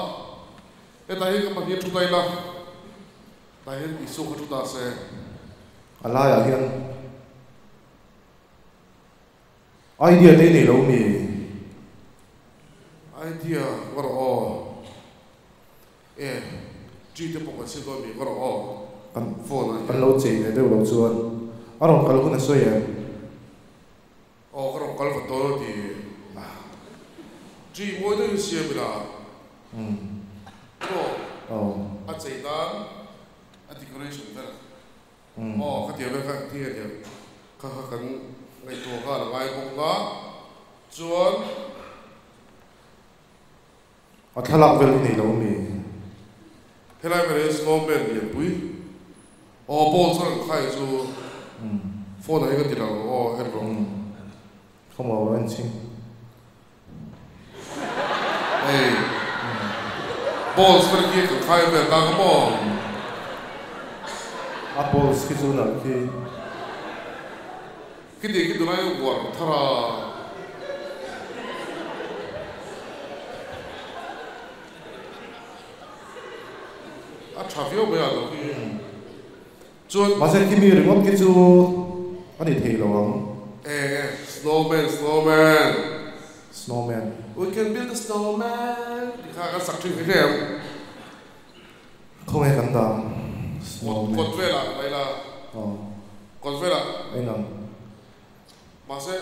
hetah hian ka pahnih a thu ta ila, tah hian Isua kha thu ta se. A laiah hian idea te i nei lo mi? Idea ka rawh aw. E. G te pawh kan sil dawn mi ka rawh aw. Kan Phone ah kan hian. lo chei ve deuh loh chuan a rawn kal hun a sawi em? Aw ka rawn kal vat dawn a ti. G mawi deuhin siam ila. Aw. Aw. A chei nan a decoration vel. Aw ka ti vel kha ti a nia. Kha kha kan ngaihtuah nghal a ngai bawk a. Chuan. A thlalak vel hi nei lo mi? Helai vel hi snowman lianpui aw ball chuan an khai chu phone ah hi ka ti lo aw en rawh. Come on en chhin. Hei balls vel khi kan khai vel ta ka maw? A balls khi chu nalh khi. Khiti khi tunlai uar thar a. A tha viau mai a lo khi. Chuan. Mahse khi mi ringawt khi chu a ni thei lo ang. E snowman snowman. Snowman. We can build a snowman tih kha kan sak thin kha em. Khawnge kan dah ang? Snowman. Kawt velah mai la. Aw. Kawt velah. Eng ang? Mahse.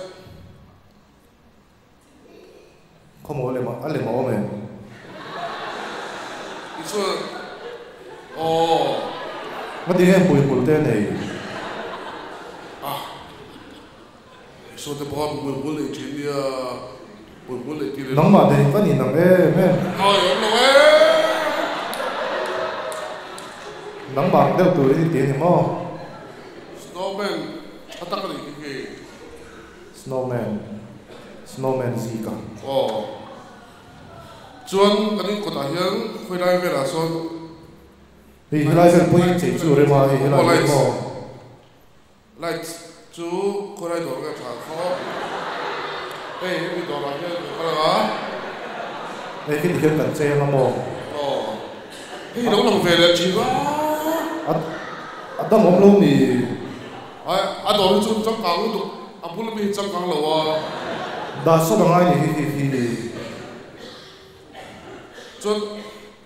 Khawmaw lem a lem a awm em? I chuan aw. Ngati nge hmuihmul te nei? Ah. Saw te pawh a hmuihmul nei thin nia. Hmuihmul nei tir ila. Nangmah nei ka ni nang em em. Awi awm lo em. Nangmah ang deuh turin i ti a ni maw? Snowman tha tak a nih khi khi. Snowman. Snowman zika. Aw. Chuan kan inkawtah hian khawilai velah sawn. Hei helai vel pawhin chei chu rem a, hei helai hi maw? Light chu khawilai dawr nge tha khaw. Hei hemi dawrah hian kan kal ang a. Hei khi tikhian kan chei ang a maw? Aw. Hei lo lang ve leh thin a. A a dang awm lo ni. Ai a dawr hi chu changkang lutuk a bul ami hi changkang lo a. Dah sawt angai ni hi khi khi. Chuan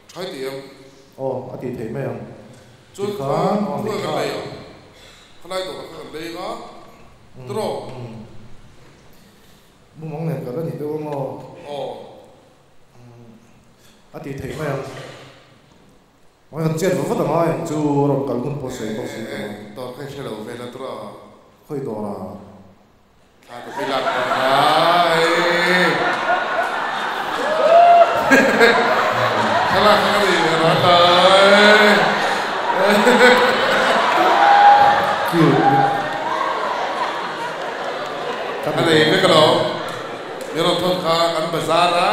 try tih em? Aw a tih theih mai ang. Chuan Tikhan aw khawnge kan nikha. lei ang? Khalai dawrah kha kan lei ang a tiraw? Mumang nen kal a nih deuh ang aw. Aw. A tih theih mai ang. Mahse kan chet va vat ang a eng chu rawn kal hun pawh sawi bawk si lo a. Dawr kha i hre lo vel a tiraw? Khawi dawr a? Thla ka fi lak ta ngai. Thlalak kha ka nei ve ran lai. Ka nei vek alawm. Min rawn thawn kha kan bazar a.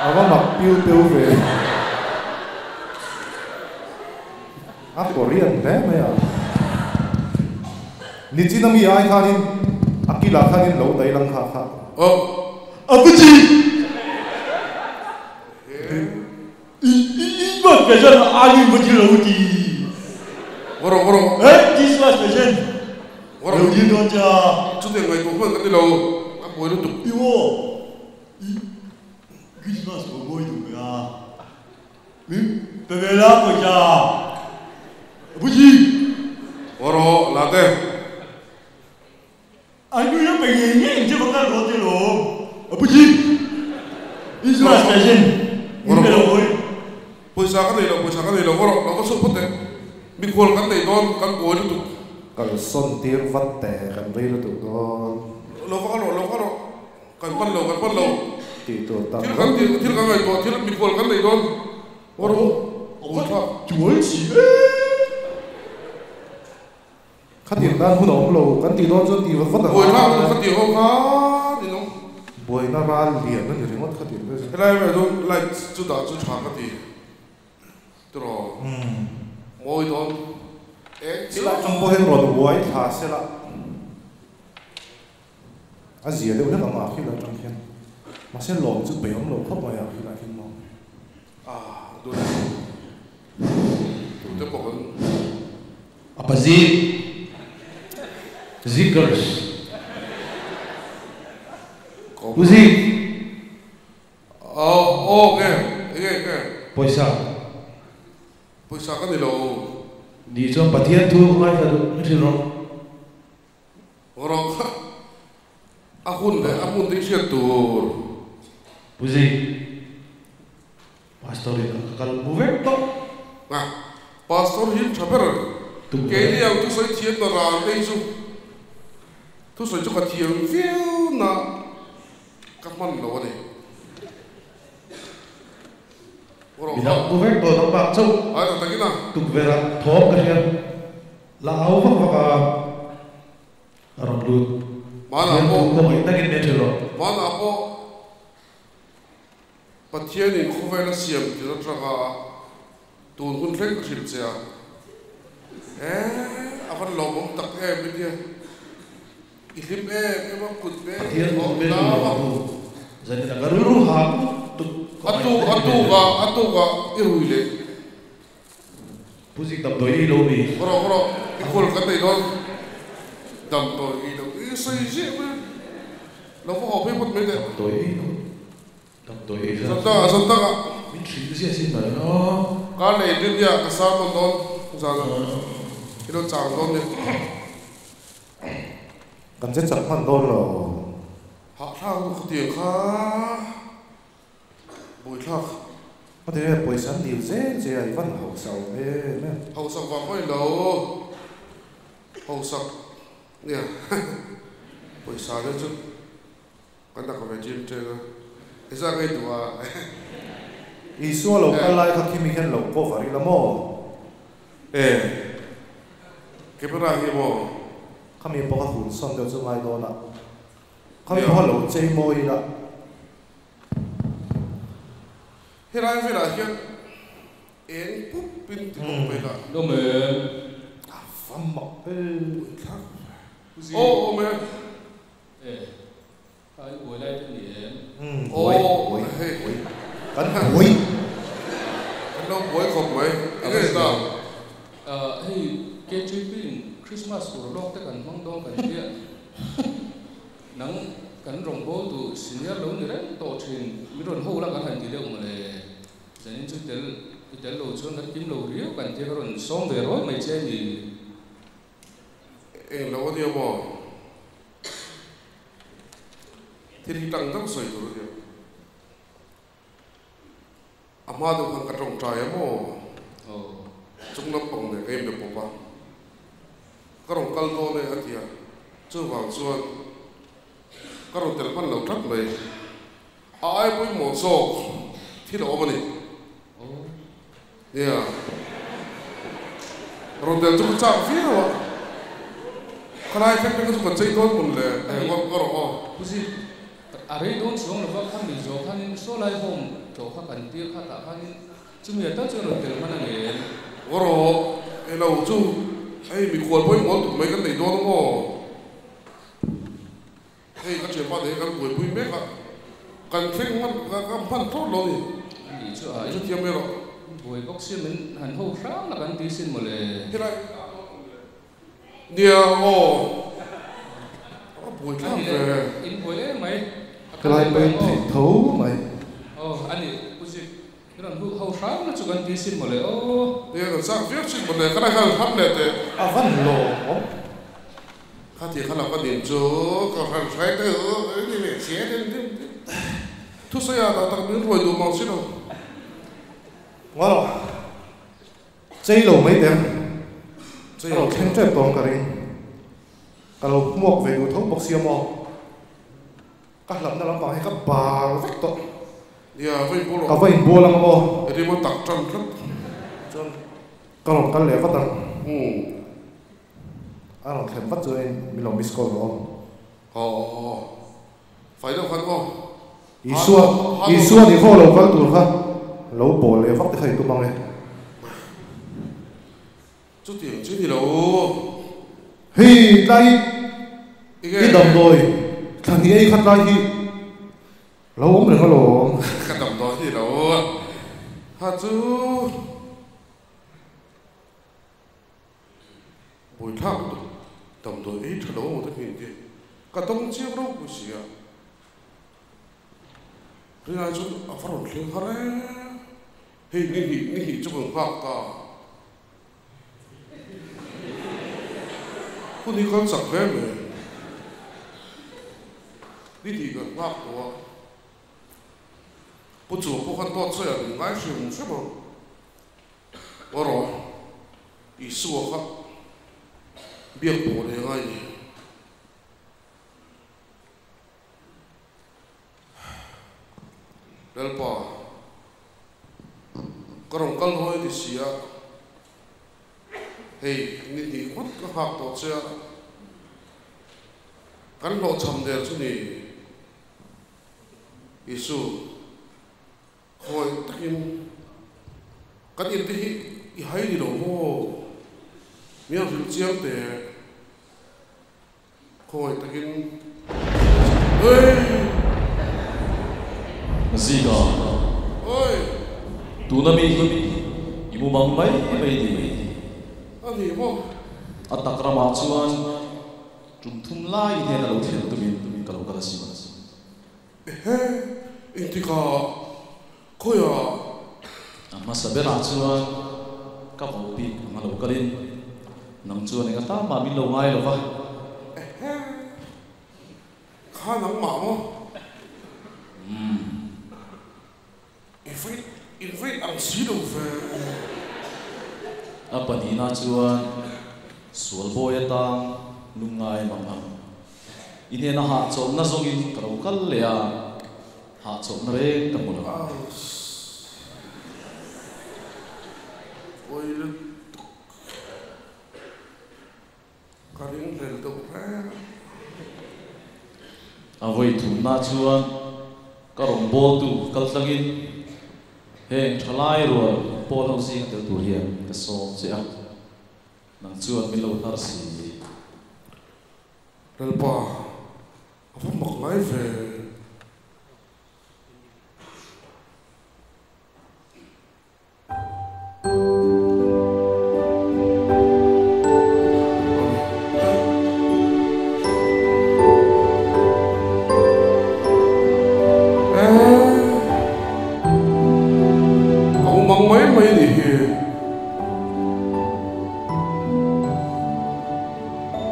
A va mak piu piu ve. A Korean hle mai a. Nichin ami ai khanin a kilah khanin lo daih lang kha kha. Aw. A pu chi. I i i ma special a ni ma chi lo ti. Vawrh vawrh. Eh Christmas special. Vawrh. Lo dil dawn cha. Chutiang ngaihtuah hman kan ni lo. A buai lutuk. I aw. I Christmas ko mawi duh ve a. Min pe ve la pawisa Buji. Aw rawh la te. A nu hian pe ngei ngei ang che va kal rawh te lawm Buji. Israel station min pe lo hawi. Pawisa ka nei lo pawisa ka nei lo aw rawh lo va chhuak phawt teh. Mikhual kan nei dawn kan buai lutuk. Kal sawn tir vat teh kan rei lutuk dawn. Lo va kal rawh lo va kal rawh. Kan hman lo, kan hman lo. Tih tur tak Thil kan tih, thil kan ngaihtuah, thil mikhual kan nei dawn. Awr u, awr tha. Chuai chi e. Khatin tan hun a awm lo, kan tih dawn chuan tih vat vat a Buaina ngai. awm kha tih ho kha ni lo. Buaina ral lian a ni ringawt khatin te chu. Helai erawh chu light chu dah chu tha ka ti. Tiraw? Mawi dawn eng chu. Helai atang pawh hian rawn uai thla sela. A zia deuh hlek ang a khilai atang khian. Mahse lawm chu pe awm lo khawp mai a khilai khian maw. Ah dun tute pawh kan. Apa zik zikers Kom. Pu zik. A. Pawisa. Pawisa ka ni lo. Nih chuan Pathian thu ngaithla duh min hrilh rawh. Rawh kha a hun leh a hmun te i hriat tur. Pu Zik, Pastor in a ka kal hmu vek tawh. A, Pastor hi tha ber. Keini ang thusawi thiam na ral te hi chu thusawi chu ka thiam viau na ka hman lo a ni. Midang pu vek tawh nang bak chauh tukverh ah thawm ka hria la au vak vak a a rawn lut Pathian thu khawngaih takin min hrilh rawh. Hmanah pawh Pathianin khawvel a siam tir atanga tun hun thleng ka hrilh che a, e a van lawmawm tak em i tia i hlim em em a kut ve Pathian thu min hrilh rawh tu zanin a ka rilru ha tuk A tuk a tuk a a tuk a i rui leh. Pu Zik damdawi ei lo mi. Rawh rawh i kul kan nei dawn damdawi ei lo i sawi ziah mai lo va haw phei phawt mai teh. Damdawi ei lo. Damdawi ei zat Zan dangah zan dangah. Min hrilh ziah sin mai aw. Kar leh in rinnia ka sermon dawn zan ah i lo chang dawn nia. Kan che chak hman dawn lo. Hahthlak lutuk khatiang kha buaithlak. A ti nge pawisa an dil zel che a i van hausa awm em em. Hausak vang pawh i lo hausak nia pawisa te chu. Kan dak ve chin chen a, i zah ngei duh a. Isua lo kal lai kha khimi hian lo cover ila maw? E, camera hi maw? Khami pawh kha hun sawn deuh chu ngai dawn a, khami pawh kha lo chei mawi ila. Helai velah hian eng pup in ti bawk mai la. Lawm em? A va mak e. Buaithlak ve. Aw awm e. E, kha i buai lai te ni em? Umm, buai, buai, buai, kan buai. Kan lo buai khawp mai, eng nge ta? Hei KTP in Christmas ur lawk te kan hmang dawn kan tia, nang kan rawngbâwl duh senior lo ni reng tawh thin, min rawn ho la kan han ti deuh mawle, zanin chu tel i tel lo chuan kan kim lo riau kan tia ka rawn sawm ve rawi mai che a ni. Eng lo a nia maw? Thil hi tang deuh sawi tur a nia. A hma deuh khan ka tawngtai a maw? Chung lampang nen ka inbe pawp a, ka rawn kal dawn e a ti a, chuvang chuan ka rawn tel hman lo tlat mai. A ai pawimawh zawk thil a awm a ni. Nia, rawn tel chu ka chak viau a, khalai thleng thleng chu ka chei dawn mun le, eh ngawt ngawt rawh aw. Pu Zip, a rei dawn chuang lova kha mi zawh khanin saw lai home tlawh kha kan tir kha tah khanin chumi a tal chuan rawn tel hman a ngem. Ngawt rawh, hei lo chu hei mikhual pawimawh tuk mai kan nei dawn a maw? Hei ka thianpa te hi kan buaipui mek a, kan thleng hman ka hman thlawt lo ni. A nih chu a Chu thiam mai rawh. Buai bawk sia min han ho hram la kan ti sin mawle. Helai nia aw a buai thlak ve. In buai em mai. Helai pawhin theih tho mai. Aw a nih Pu Zik i rawn ho hram la chu kan ti sin mawle aw. Nia kan chak viau sin mawle ka la hal ham leh teh. A van lawm awm. Kha ti kha lo ka din chu ka hran hrai te ni leh chiai den den den thusawi ah tak tak min ruai duh mang si lo. Ngaw chei lo mai teh a lo thleng tep tawng ka ring ka lo hmuak ve duh tho bawk sia maw. Ka hlapna lampang hi ka bal vek tawh. Nia, va inbual rawh. Ka va inbual ang maw? Rim a tak tan tlat. Chuan ka rawn kal leh vat ang. A rawn thlen vat chuan min lo miss call rawh aw. Aw, fai deuh khan aw. Isua, Isua ni khaw lo kal tur kha lo bawl leh vak te kha i tum ang e. Chutiang chu ni lo. Hei tlai i damdawi thla hnih ei kha tlai hi lo awm reng alawm. Ka damdawi ni lo kha chu buaithlak lutuk damdawi ei tha lo maw te hming te ka dawng chiang ropui si a. Rinai chu a va rawn thleng har em. Hei ni hnih ni hnih chu kan nghak ta. Hun hi kal chak hle mai. Ni hnih kan nghak tawh a. Pu Chua pawh khan dawt sawi ah min ngai hrim hrim ang. Aw rawh, Isua kha biak pawh reng a ni. Lalpa, ka rawn kal hawi ti si a, hei ni hnih ngawt ka nghak tawh che a, kan hlawhchham der chu ni Isu, khawi takin kan in te hi i hai ni lo maw? Mi a hrilh chiang teh. Khawi takin Oi! Zika. Oi! Tuna mi hi i mu mang mai mai ni. A ni maw? A tak ramah chuan tum thum lai hian a lo thlen tumin ka lo kal asin. Ehe, engtikah khawiah? A hmasa berah chuan ka vo bik ang a lo kalin, nang chuan eng atan mah min lo ngai lo va. Ehe, kha nangmah maw? Umm. Invite, invite ang si lo ve. A pahnihna chuan sual bawi atang lungngai mang ang. I hnena hahchawlhna zawngin ka lo kal leh a, hahchawlhna reng ka hmu lo. Pawi lutuk. Ka ringhlel deuh reng. A vawi thumna chuan ka rawngbawltu kal tlangin heng thalai rual pawl ho zinga tel tur hian ka sawm che a, nang chuan min lo hnar si. Lalpa, a va mak ngai ve. Ka umang mai mai a nih hi.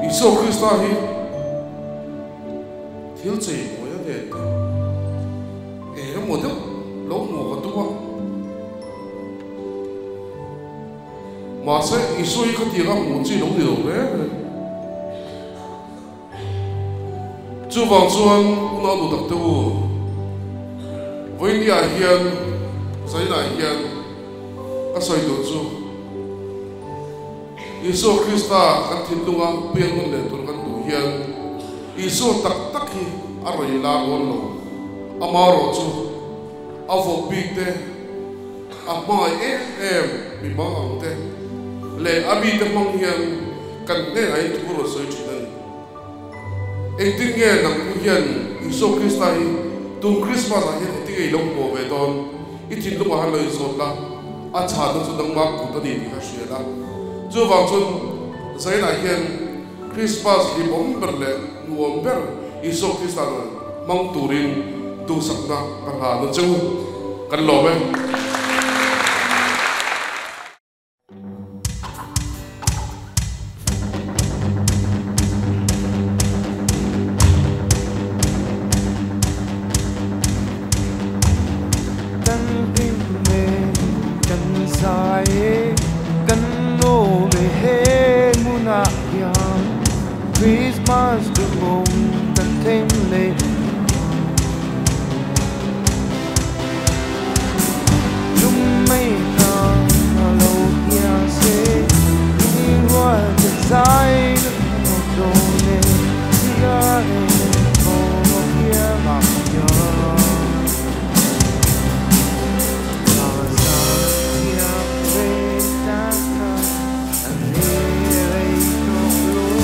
Isua Krista hi thil chei mawi a nen ta. Eng emaw deuh lo hmuh ka tum a. Mahse, Isua hi khatianga hmuh chi lo ni lo reng reng. Chuvang chuan unau duh tak te u, vawinia hian zainah hian ka sawi duh chu Isua Krista kan thinlunga piang hun leh tur kan duh hian Isua tak tak hi a rawn lar dawn lo. Amaherawh chu a vawk bik te, a hmangaih em em mi hmang ang te leh a mite hmang hian kan hnenah hian thu rawn sawi thin a ni. Engtin nge nang pu hian Isua Krista hi tun Krismas ah hian engtin nge i lo hmuh ve dawn? I thinlungah han lo inzawt la, a chhanna chu nangmah kut a ni tih kha hria la. Chuvang chuan Zainah hian Krismas hlimawm ber leh nuam ber Isua Krista nan hmang turin duhsakna ka hlan a che u. Kan lawm e. Kan hlim e, kan zai e, kan lawm e he hmunah hian Christmas duhawm kan thleng leh. Lung mai ta lo hian se, lung rual te zai na hmu dawn e, tia e thaw hian a hian. Ta za thiam ve ta kha, a le rei tawh lo.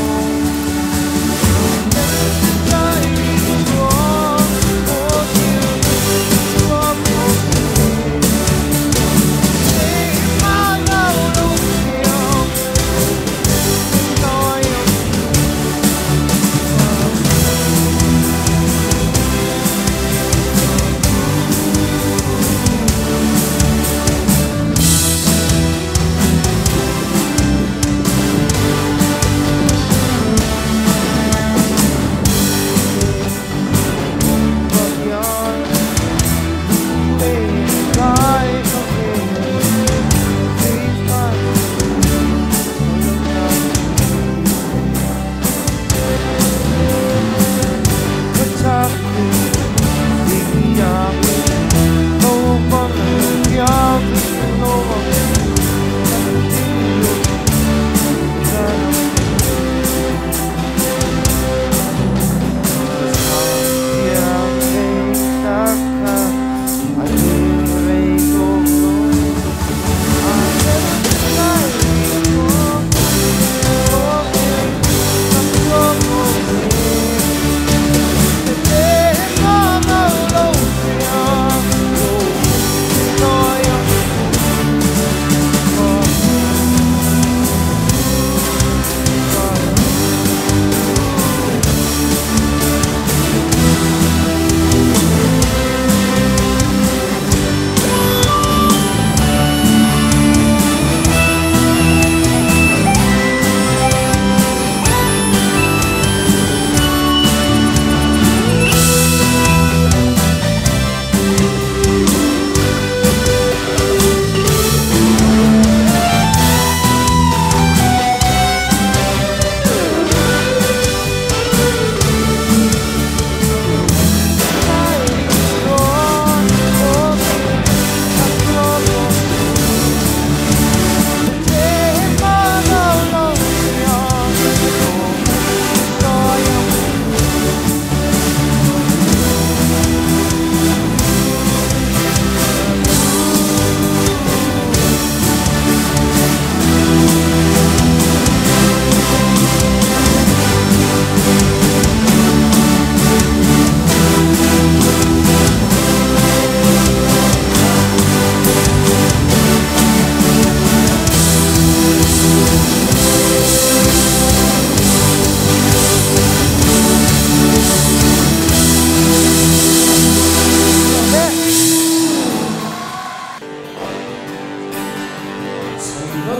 Tu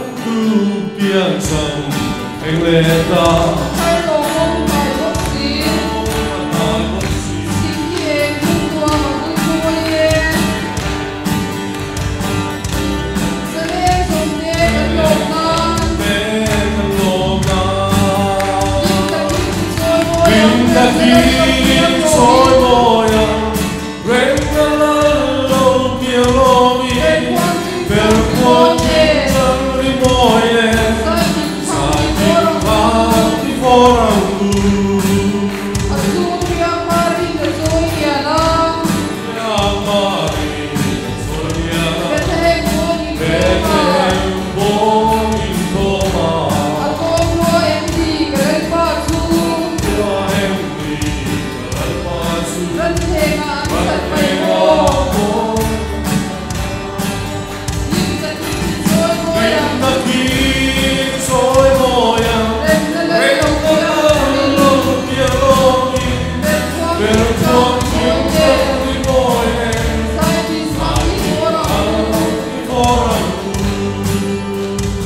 piang cham eng le ta Thar lawmawm hnai bawk si Thing hi eng hun tuam a vul mawi e Zaleng zawmte kan lawm nan Kan lawm nan Hlim takin i chawi mawi ang Hlim takin i chawi mawi ang Reng na lal lo piang lawmin Ber khuan chin chang ri mawi le Zai tin thang ti vawr ang u A chung riang marin a chawi lian a Riang marin a chawi lian a Bethlehem bawng in thawm a Bethlehem bawng in thawm a A tlawm rua em ni ka lalpa chu Rua em ni ka lalpa chu Ran thlengah an sat mai maw Hlim takin i chawi mawi ang Hlim takin i chawi mawi ang Remna lal lo piang lo piang lawmin Ber khuang chin chang ri mawi le Zai tin thang i vawr ang u I vawr ang u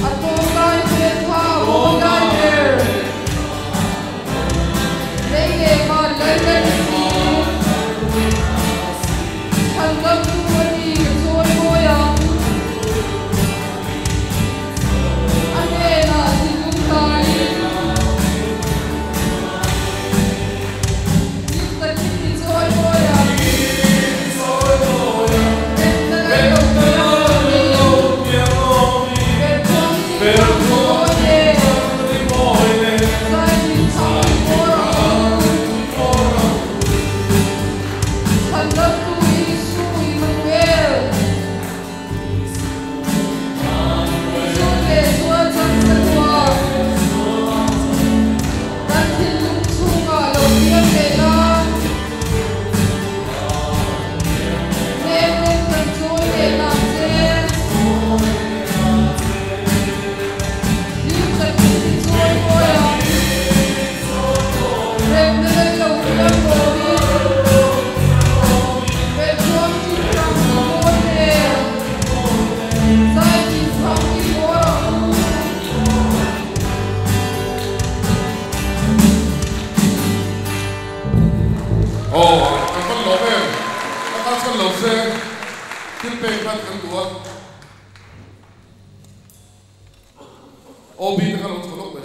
A tlawm lai hmel kha a mawi lai ber Lei leh van lal la ni si Chhan dam tu a ni ka chawi mawi ang A hnenah thinlung tlaiin Hlim takin i chawi mawi ang Remna lal lo piang lawmin Ber khuang chin chang ri mawi le Zai tin thang i vawr ang u Chhan dam tu Isu Immanuel Chun leh chuan chang sa nuam Kan thinlung chhungah lo piang leh la Hnem kan chawi leh nang che Hlim takin i chawi mawi ang Remna lal lo piang lawmin Ber khuang chin chang i mawi hmel Zai tin thang i vawr ang u Aw, kan van lawm em? Ka kal chhan lo se, thil pek hlan kan duh a. Aw, bi te kha lo chho lawk mai